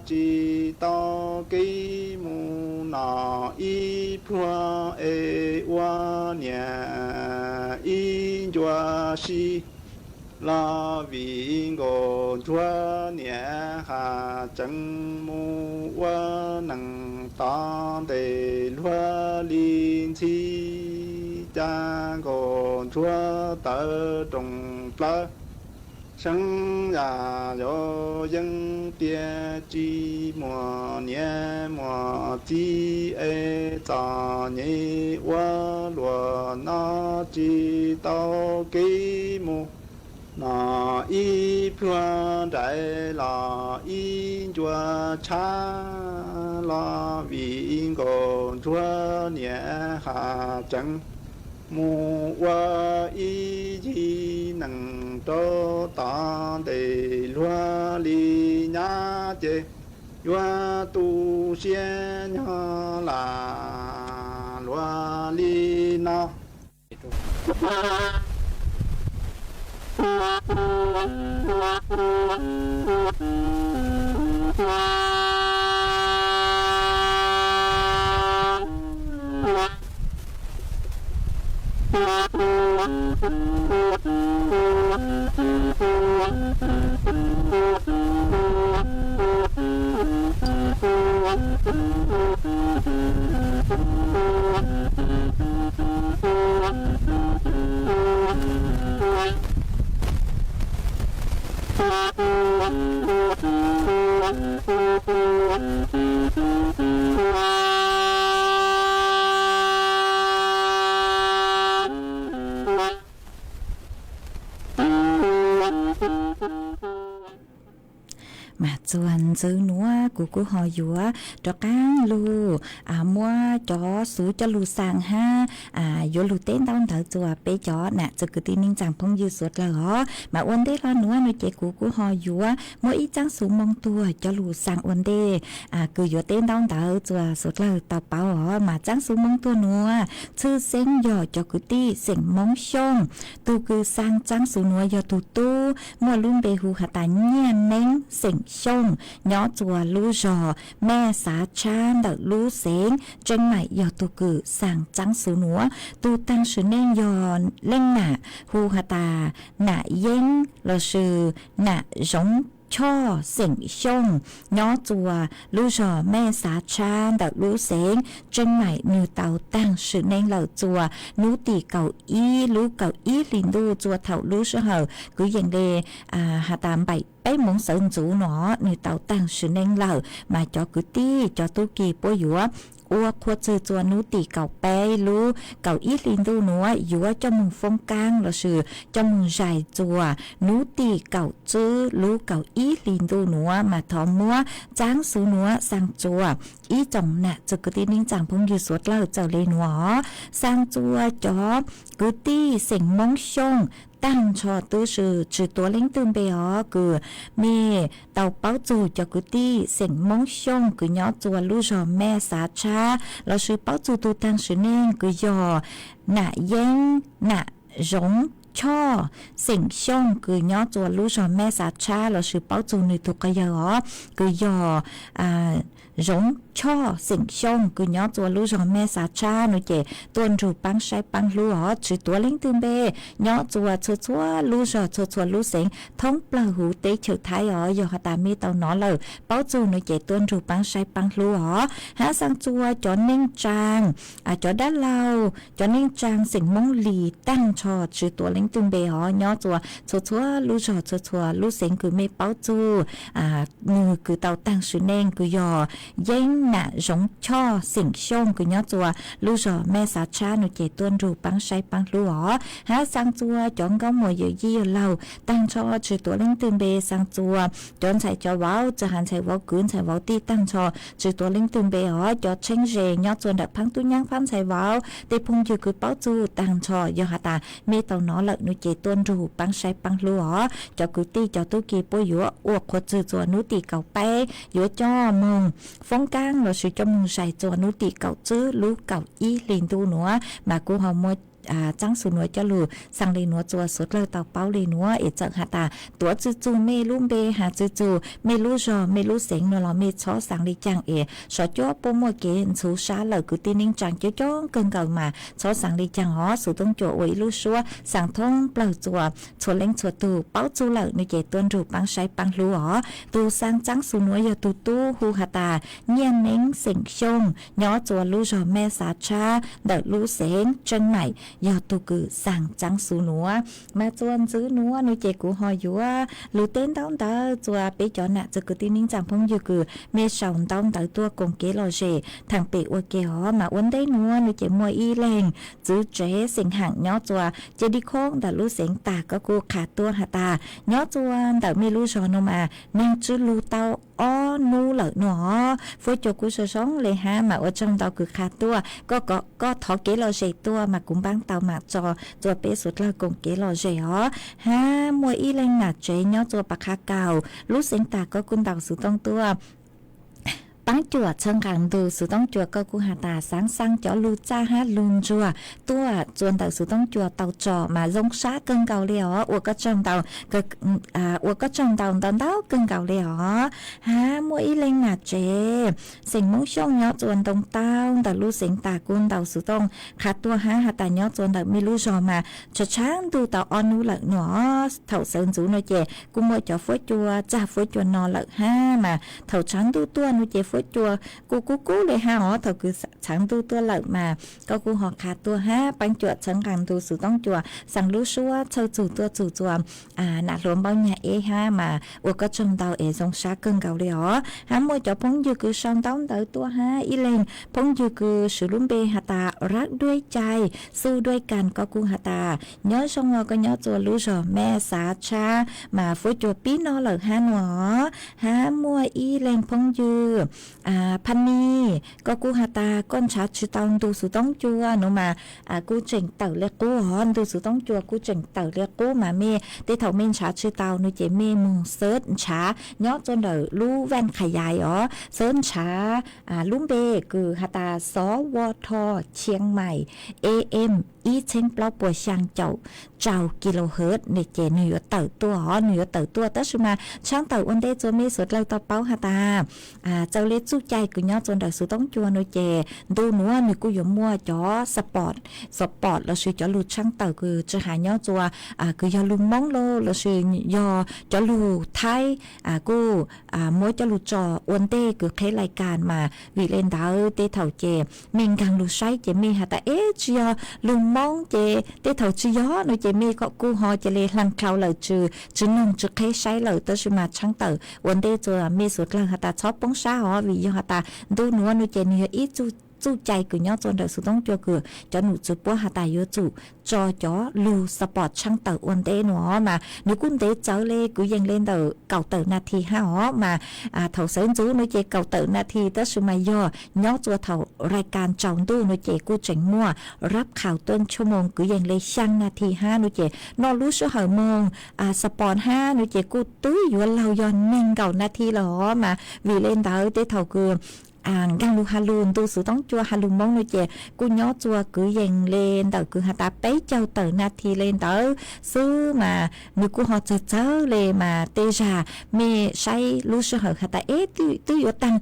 tsis tau kev mus noj ib pluag es ua niam ib ncua si los vim nkauj ntsuag niam has tseem mus ua neej tom ntej luag li ntxhi. Cas nkauj ntsuag tawv rooj plawv Tseeb yam yuav yeej tiag, tsis muaj niam muaj txiv es txom nyem ua luaj, noj tsis tau kev mus, noj ib pluag nraim los ib ncua tshab, los vim nkaus ntsuag niam has tseev, mus ua ib yig nees rau tom ntej luag li nyab ces, yuav tu siab nyog lam luag li no. Mas txuas ntxiv nuav kuv kuj ho yuav rov qaab lug muab cov xuv coj lug xaa hab yuav lug teb ntaub ntawv txuas peb cov nam txiv kwv tij neej tsaa phooj ywg suav dlawg os. Mas ua ntej hlo nuav no ces kuv kuj ho yuav muab ib txaab xuv moo tuag coj lug xaa ua ntej, kws yuav teb ntaub ntawv txuas suav dlawg tau paub os. Mas txaab xuv moo tuag nuav tshwj xeeb yog cov kwv tij xeem Moob Xyooj. Tug kws xaa txaab xuv nuav yog tug tub muaj lub npe hu has tas Nyiaj Neeb xeem Xyooj, nyob txuas lub zog Mej Xav Tshab ntawm lub xeev Tseeb Maim yog tug kws xaa txaab xuv nuav. Tug taag sim neej yog leej nam hu has tas Nam Yeeb lossis Nam Zoov Choj xeem Xyooj, nyob txuas lub zog Mej Xav Tshab ntawm lub xeev Tseeb Maim. Nwg tau taag sim neej lawm txuas nub tim kaum ib lub kaum ib hli ntuj txuas thaum lub sij hawm kwv yees le has tas npaim peb moov sawv ntxuv no nwg tau taag sim neej lawm. Mas cov kwv tij cov tub ki puab yuav ua qhua txwg txuas nub tim kaum peb lub kaum ib hli ntuj nuav yuav coj moog foob kaab lossis coj moog zais txuas nub tim kaum tswb lub kaum ib hli ntuj nuav. Mas thov muab txaab xuv nuav xaa txuas ib tsoom nam txiv kwv tij neej tsaa phooj ywg suav dlawg txawm le nuav os. Xaa txuas cov kwv tij xeem Moob Xyooj taag nrho tub si tsi tuav leej twg npe os, kws mej tau paub txug cov kwv tij xeem Moob Xyooj kws nyob txuas lub zog Mej Xav Tshab lossis paub txug tug taag sim neej kws yog Nam Yeeb Nam Zoov Choj xeem Xyooj kws nyob txuas lub zog Mej Xav Tshab lossis paub txug nwg tug quas yawg os kws yog Zoov Choj xeem Xyooj kws nyob txuas lub zog Mej Xav Tshab no ces tuaj nrug paab saib paab hlub os. Tsi tuav leej twg npe, nyob txuas txhua txhua lub zog txhua txhua lub xeev thoob plawg huv teb chaws Thaib os. Yog has tas mej tau nov lawm paub txug no ces tuaj nrug paab saib paab hlub os. Hab xaa txuas cov neej tsaa, cov dab laug, cov neej tsaa xeem Moob Lis taag nrho tsi tuav leej twg npe os, nyob txuas txhua txhua lub zog txhua txhua lub xeev kws mej paub txug nwg kws tau taag sim neej kws yog Yeeb Nam Zoov Choj xeem Xyooj kws nyob txuas lub zog Mej Xav Tshab no ces tuaj nrug paab saib paab hlub os. Hab xaa txuas cov nkauj muam yawm yij yawg laug taag nrho tsi tuav leej twg npe. Xaa txuas cov ntxhais cov vauv, txhua has ntxhais vauv kwv ntxhais vauv tij taag nrho tsi tuav leej twg npe os. Cov tsheeb ze nyob txuas nram phaab tub nyab phaab ntxhais vauv tej phooj ywg kws paub txug taag nrho, yog has tas mej tau nov lawm no ces tuaj nrug paab saib paab hlub os. Cov kwv tij cov tub ki puab yuav ua qhua txwg txuas nub tim kaum peb yuav coj moog foob kaab lossis coj moog zais txuas nub tim kaum tswb lub kaum ib hli ntuj nuav. Mas kuv ho muab txaab xu nuav coj lug xaa le nuav txuas suav dlawg tau paub le nuav es txawm has tas tuav txug txug mej lub npe, has txug txug mej lub zog mej lub xeev no los mej txhob xaa le caag es sov cuab puab muaj kev ntxhuv sab lawm. Kwv tij neej tsaa coob coob kawg nkaus mas txhob xaa le caag os. Xov tooj cuam ua ib lub suab xaa thoob plawg txuas txhua leej txhua tug. Paub txug lawm no ces tuaj nrug paab saib paab hlub os. Tug xaa txaab xu nuav yog tug tub hu has tas Nyiaj Neeb xeem Xyooj nyob txuas lub zog Mej Xav Tshab ntawm lub xeev Tseeb Maim. yog tug kws xaam txaav xu nuav. Mas txuas ntxiv nuav nua ces kuv ho yuav lug teb ntaub ntawv txuas peb cov nam txiv kwv tij neej tsaa phooj ywg kws mej sau ntaub ntawv tuaj koom kev lom zem theem pem ua ke hov. Mas ua ntej nuav nua ces muaj ib leeg txiv tsev xeem Haam nyob txuas Ces Di Khoob ntawm lub xeev Tag koj kuj qha tuaj has tas nyob txuas ntawm mej lub zog nuav mas neeg tsi lug tau ob nub lawm nua. Fuab cua kuj zoo zoo le hab mas ua tsaug ntau kws qha tuaj, koj thov kev lom zem tuaj mas kuv npaab tau maam tso txuas peb suav dlawg koom kev lom zem hov. Hab muaj ib leeg nam tsev nyob txuas Pas Qha Kaus lub xeev Tag koj kuj ntaus xuv tooj tuaj paab cuam txhawv nqaa ntu xuv tooj cua koj kuj has tas xaav xaa cov lug txaj hab lug ntsuag tuaj txuas ntawm xuv tooj cua tau tso mas zoo sab kawg nkaus le os. Ua koj tsaug ntau, ua koj tsaug ntau ntau ntau kawg nkaus le os. Hab muaj ib leeg nam tsev xeem Moob Xyooj nyob txuas Ntoo Tau ntawm lub xeev Tag kuj ntaus xuv tooj qha tuaj hab has tas nyob txuas ntawm mej lub zog mas tshav tshav ntuj tau ob nub lawm nua. Thaum sawv ntxuv nua ces kuj muaj cov fuab cua txag fuab cua no lawm hab mas thaum tshav ntuj tuaj nua ces fuab cua kuj kub kub le hab os. Thaum kws tshav ntuj tuaj lawm mas koj kuj ho qha tuaj hab paab cuam txhawv nqaa ntu xuv tooj cua xaa lub suab txhawj txug tuaj txug txuas nam hluas Npaub Nyag Eb hab mas ua koj tsaug ntau es zoo sab kawg nkaus le os. Hab muaj cov phooj ywg kws sau ntaub ntawv tuaj hab ib leeg phooj ywg kws swv lub npe has tas Rab Duab Cai Xub Duab Kas koj kuj has tas nyob zoo os, koj nyob txuas lub zog Mej Xav Tshab mas fuab cua pib no lawm hab nua. Hab muaj ib leeg phooj ywg Phaj Nij koj kuj has tas koj nrhav tsi tau ntu xuv tooj cua nuav mas kuj tseem tawm le qub os. Ntu xuv tooj cua kuj tseem tawm le qub mas mej tej thaum mej nrhav tsi tau nua ces mej moog xawb nrhav nyob txuas ntawm lub vaj qha yais os, xawb nrhav lub npe kws has tas Xov Vo Tho Chiang Mai AM ib txheeb plaub puas xyaa caum rau kilohertz ne ces nwg yuav tawm tuaj os, nwg yuav tawm tuaj. Tab sis mas tshaab tawm ua ntej txuas mej suav dlawg tau paub has tas txawm le txuj cai kws nyob txuas ntawm xuv tooj cua nua ces ntu nuav nwg kuj yuav muaj cov support, support lossis cov lug tshaab tawm kws tsi has nyob txuas kws yog lug Moob los lossis yog cov lug Thaib kuj muab coj lug tso ua ntej kws qheb lais kas mas vim le ntawd tej thaum ces mej nkaag lug saib ces mej has tas eb tsi yog lug Moob ces tej thaum tsi yog nua ces mej kuj ho ca le hla dlhau lawm tsi, tsi noog tsi qheb saib lawm. Tab sis mas tshaab tawm ua ntej txuas mej suav dlawg has tas txhob poob sab os, vim yog has tas ntu nuav nua ces nwg yog ib txuj cai kws nyob txuas ntawm xuv tooj cua kws cov num txwv puab has tas yuav tsum tso cov lug support tshaab tawm ua ntej nua mas nwg kuj ntev txawv le, kwv yees le ntawm kaum tawm nas this hab os mas thaum sawv ntxuv nua ces kaum tawm nas this tab sis mas yog nyob txuas thaum lais kas tsaus ntuj nua ces kuj tseem muaj rab qhaus tuaj tshua moog kwv yees le xyaa nas this hab nua ces noj lub sij hawm moog support hab nua ces kuj twb yuav laug yog neeg nkaum nas this lawm os mas vim le ntawd tej thaum kws nkaag lug has lug ntu xuv tooj cua has lug Moob nua ces kuj nyob txuas kwv yees le ntawm kws has tas peb caug tawm nas this le ntawd xwb mas nws kuj ho txawg txawg le mas tej zag mej saib lub sij hawm has tas eb twb yuav taag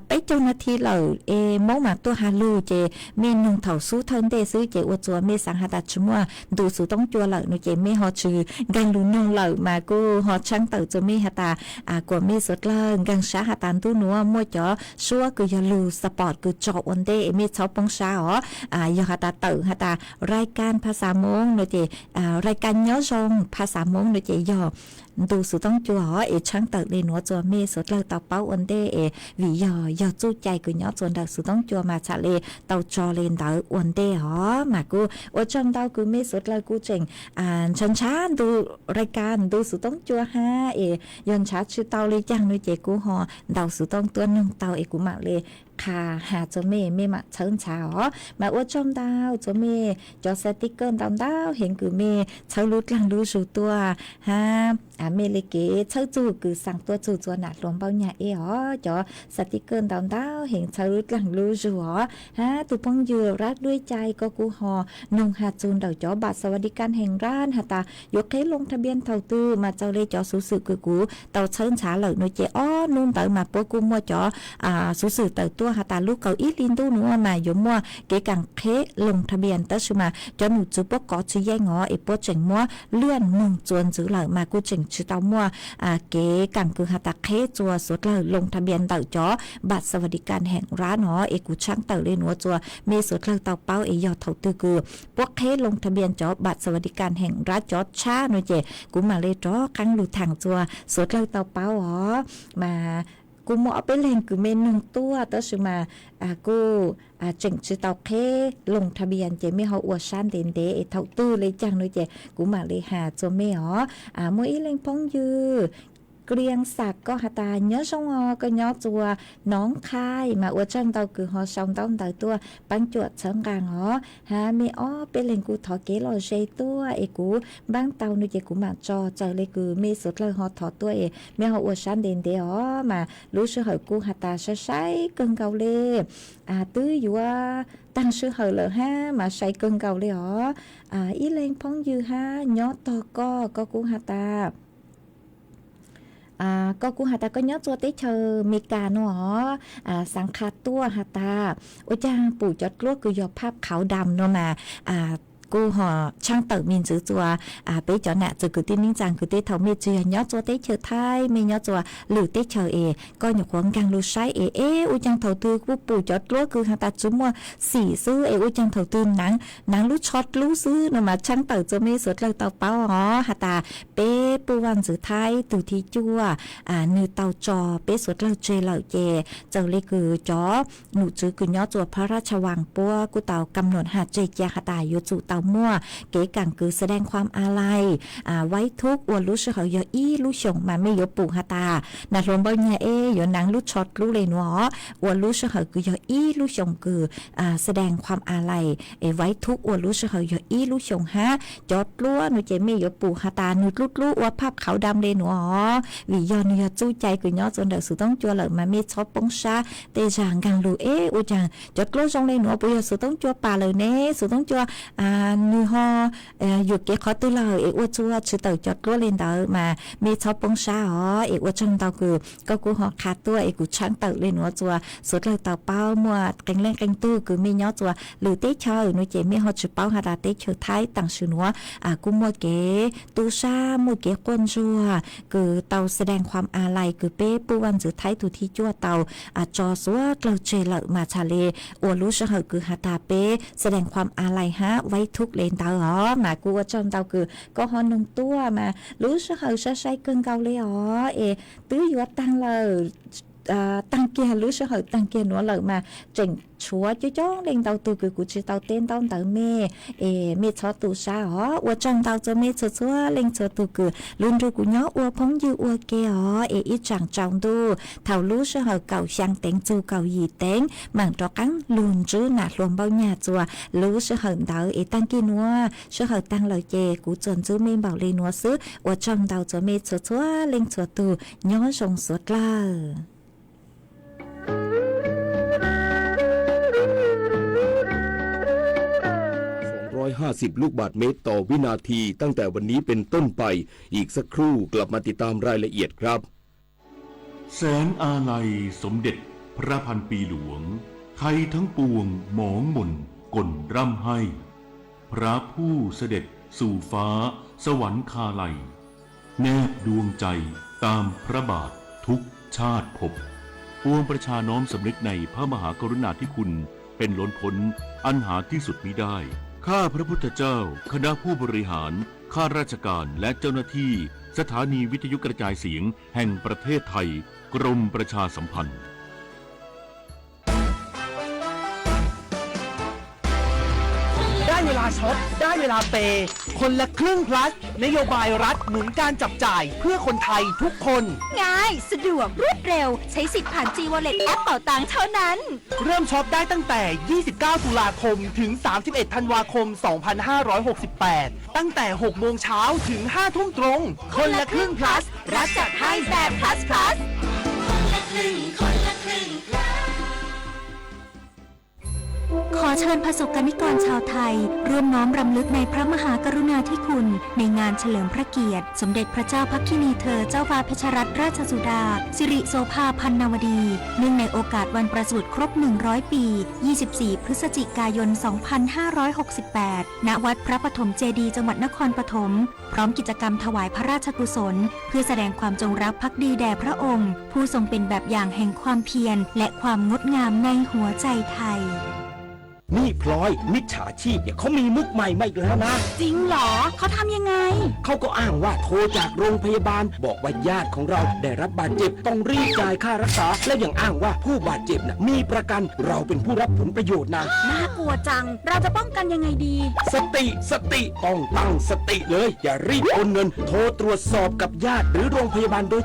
peb caug nas this lawm es Moob mas tuaj has lug ces mej noog thaum xub thawj ntej xwb ces ua txuas mej xaav has tas tsi muaj ntu xuv tooj cua lawm nua ces mej ho tsi nkaag lug noog lawm mas kuj ho tshaab tawm txuas mej has tas kuas mej suav dlawg nkaag sab has tas ntu nuav muaj cov suab kws yog lug support kws tso ua ntej es mej txhob poob sab os. Yog has tas tawm has tas lais kas phas xas Moob nua ces lais kas nyob zoo phas xas Moob nua ces yog ntu xuv tooj cua os es tshaab tawm le nuav txuas mej suav dlawg tau paub ua ntej es vim yog, yog txuj cai kws nyob txuas ntawm xuv tooj cua mas txhad le tau tso le ntawd ua ntej os mas kuj ua tsaug ntau kws mej suav dlawg kuj tseem nrhav nrhav ntu lais kas ntu xuv tooj cua hab es yog nrhav tsi tau le caag nua ces kuj ho ntaus xuv tooj tuaj noog tau es kuv maam le qha has txuas mej, mej maam txhawb nrhav os mas ua tsaug ntau txuas mej cov xav tij kawj ntau ntau heev kws mej txhawb lub dlaag lub zug tuaj hab mej le kev txhawb txug kws xaa tuaj txug txuas nam hluas Npaub Nyag Eb os. Cov xav tij kawj ntau ntau heev txhawb lub dlaag lub zug os hab tug phooj ywg Rab Duab Cai koj kuj ho noog has txug ntawm cov npam xas vas di kas heev nrab has tas yuav qheb loo tha npiab thaum twg mas txawm le cov xuv xwm kws kuv tau txhawb nrhav lawm nua ces ob nub ntawd mas puab kuj muaj cov xuv xwm tawm tuaj has tas lub kaum ib hli ntuj nuav mas yuav muaj kev kaam qheb loo tha npias, tab sis mas cov nom tswv puab kov tsis yeej os es puab tseem muab lwaj moog txuas ntxiv lawm mas kuj tseem tsis tau muaj kev kaam kws has tas qheb txuas suav dlawg loo tha npias ntawm cov npam xas vas di kas heem rab no es kuv tshaab tawm le nuav txuas mej suav dlawg tau paub es yog thaum twg kws puab qheb loo tha npias cov npam xas vas di kas heem rab cov tshab no ces kuv mam le rov qaab lug thaam txuas suav dlawg tau paub os. Mas kuj muaj ob peb leeg kws mej nug tuaj tab sis mas kuj tseem tsis tau qheb loo tha npias ces mej ho ua sab ntev ntev es thaum twg le caag no ces kuv mam le has txuas mej os. Muaj ib leeg phooj ywg Klias Xam koj has tas nyob zoo os, koj nyob txuas Noov Qhai mas ua tsaug ntau kws ho sau ntaub ntawv tuaj paab cuam txhawb nqaa os. Hab mej ob peb leeg kuj thov kev lom zem tuaj es kuv npaab tau no ces kuv mam tso, txawm le kws mej suav dlawg ho thov tuaj es mej ho ua sab ntev ntev os mas lub sij hawm kuj has tas sai sai kawg nkaus le. Twb yuav taag sij hawm lawm hab mas sai kawg nkaus le os. Ib leeg phooj ywg hab nyob tog koj, koj kuj has tas koj kuj has tas koj nyob txuas teb chaws Amelikas no os. Xaav qha tuaj has tas ua caag pum cov dluab kws yog phaj qhauv dam no mas kuj ho tshaab tawm me ntsis txuas peb cov nam txwv kwv tij neej tsaa kwv tij, thaum mej tsi yog nyob txuas teb chaws Thaib, mej nyob txuas lwm teb chaws es koj nyuam qhuav nkaag lug saib es ua caag thaum twg kuj pum cov dluab kws has tas tsi muaj xim xwb es ua caag thaum twg naav lub tsho dlub xwb no mas tshaab tawm txuas mej suav dlawg tau paub os has tas peb puj vaj ntxwv Thaib tug thib cuaj nwg tau tso peb suav dlawg tseg lawm ces txawm le kws cov nom tswv kws nyob txuas Phab Rab Tsha Vaas puab kuj tau kam nuam has tseg ca has tas yuav tsum tau muaj kev kaam kws xadees khuam a lais, vaib thub ua lub sij hawm yog ib lub xyoos mas mej yuav pum has tas nas hluas npaum nyag es yuav naav lub tsho dlub le nuav os, ua lub sij hawm kws yog ib lub xyoos kws xadees khuam a lais es vaib thub ua lub sij hawm yog ib lub xyoos hab cov dluab no ces mej yuav pum has tas nwg dlub dlub ua phaj qhauv dam le nuav os. Vim yog nwg yog txuj cai kws nyob txuas ntawm Xuv Toob Cua lawm mas mej txhob poob sab tej zag nkaag lug es ua caag cov dluab zoo le nuav puas yog Xuv Toob Cua pas lawm ne, Xuv Toob Cua nwg ho yuam kev qhov twg lawm es ua txuas tsi tawm cov dluab le ntawd mas mej txhob poob sab os. Es ua tsaug ntau kws koj kuj ho qha tuaj es kuv tshaab tawm le nuav txuas suav dlawg tau paub. Muaj qee leej qee tug kws mej nyob txuas lwm teb chaws no ces mej ho tsi paub has tas teb chaws Thaib taam sim nuav kuj muaj kev tu sab muaj kev quaj ntsuag kws tau xadees khuam a lais kws peb puj vaj ntxwv Thaib tug thib cuaj tau tso suav dlawg tseg lawm mas txhad le ua lub sij hawm kws has tas peb xadees khuam a lais hab vaib thub le ntawd os. Mas kuj ua tsaug ntau kws koj ho noog tuaj mas lub sij hawm sai sai kawg nkaus le os es twb yuav taag lawm, taag kiag lub sij hawm taag kiag nuav lawm mas tseem tshuav coob coob leej ntau tug kws kuv tsi tau teb ntaub ntawv mej es mej txhob tu sab os. Ua tsaug ntau txuas mej txhua txhua leej txhua tug kws lug nrug kuv nyob ua phooj ywg ua ke os. Es ib tsaam tsaus ntuj thaum lub sij hawm kaum xyaa teev txug kaum yim teev mam rov qaab lug ntsib nas hluas npaum nyag txuas lub sij hawm ntawd es taag kig nuav sij hawm taag lawm ces kuv txuas ntsib mej npaum le nuav xwb. Ua tsaug ntau txuas mej txhua txhua leej txhua tug, nyob zoo suav dlawg.สองร้อยห้าสิบลูกบาศก์เมตรต่อวินาที ตั้งแต่วันนี้เป็นต้นไป อีกสักครู่กลับมาติดตามรายละเอียดครับ แสงอาลัยสมเด็จพระพันปีหลวง ไทยทั้งปวงหมองหม่นก่นร่ำไห้ พระผู้เสด็จสู่ฟ้าสวรรคาลัย แนบดวงใจตามพระบาททุกชาติภพ ปวงประชาน้อมสำนึกในพระมหากรุณาธิคุณเป็นล้นพ้นอันหาที่สุดมิได้ ข้าพระพุทธเจ้า คณะผู้บริหาร ข้าราชการ และเจ้าหน้าที่ สถานีวิทยุกระจายเสียงแห่งประเทศไทย กรมประชาสัมพันธ์ ได้เวลาช็อป ได้เวลาเปย์ คนละครึ่ง plus นโยบายรัฐหนุนการจับจ่ายเพื่อคนไทยทุกคน ง่าย สะดวก รวดเร็ว ใช้สิทธิ์ผ่าน G Wallet แอปเป๋าตังเท่านั้น เริ่มช็อปได้ตั้งแต่ ยี่สิบเก้า ตุลาคม ถึง สามสิบเอ็ด ธันวาคม สองพันห้าร้อยหกสิบแปด ตั้งแต่ หกโมงเช้า ถึง ห้าทุ่มตรง คนละครึ่ง plus รัฐจัดให้แบบ plus plus คนละครึ่ง คนละครึ่ง plus ขอเชิญประสบกนิกรชาวไทยร่วมน้อมรำลึกในพระมหากรุณาธิคุณในงานเฉลิมพระเกียรติสมเด็จพระเจ้าพักคินีเธอเจ้าฟ้าเพชรรัตนราชสุดา สิริโสภาพันนวดี เนื่องในโอกาสวันประสูติครบ หนึ่งร้อย ปี ยี่สิบสี่ พฤศจิกายน สองพันห้าร้อยหกสิบแปด ณ วัดพระปฐมเจดีย์ จังหวัดนครปฐม พร้อมกิจกรรมถวายพระราชกุศล เพื่อแสดงความจงรักภักดีแด่พระองค์ ผู้ทรงเป็นแบบอย่างแห่งความเพียรและความงดงามในหัวใจไทย นี่พลอย มิจฉาชีพเนี่ยเขามีมุกใหม่มาอีกแล้วนะ จริงเหรอ เขาทำยังไง เขาก็อ้างว่าโทรจากโรงพยาบาลบอกว่าญาติของเราได้รับบาดเจ็บต้องรีบจ่ายค่ารักษา และยังอ้างว่าผู้บาดเจ็บนะมีประกัน เราเป็นผู้รับผลประโยชน์นะ น่ากลัวจัง เราจะป้องกันยังไงดี สติ สติ ต้องตั้งสติเลย อย่ารีบโอนเงิน โทรตรวจสอบกับญาติหรือโรงพยาบาลโดย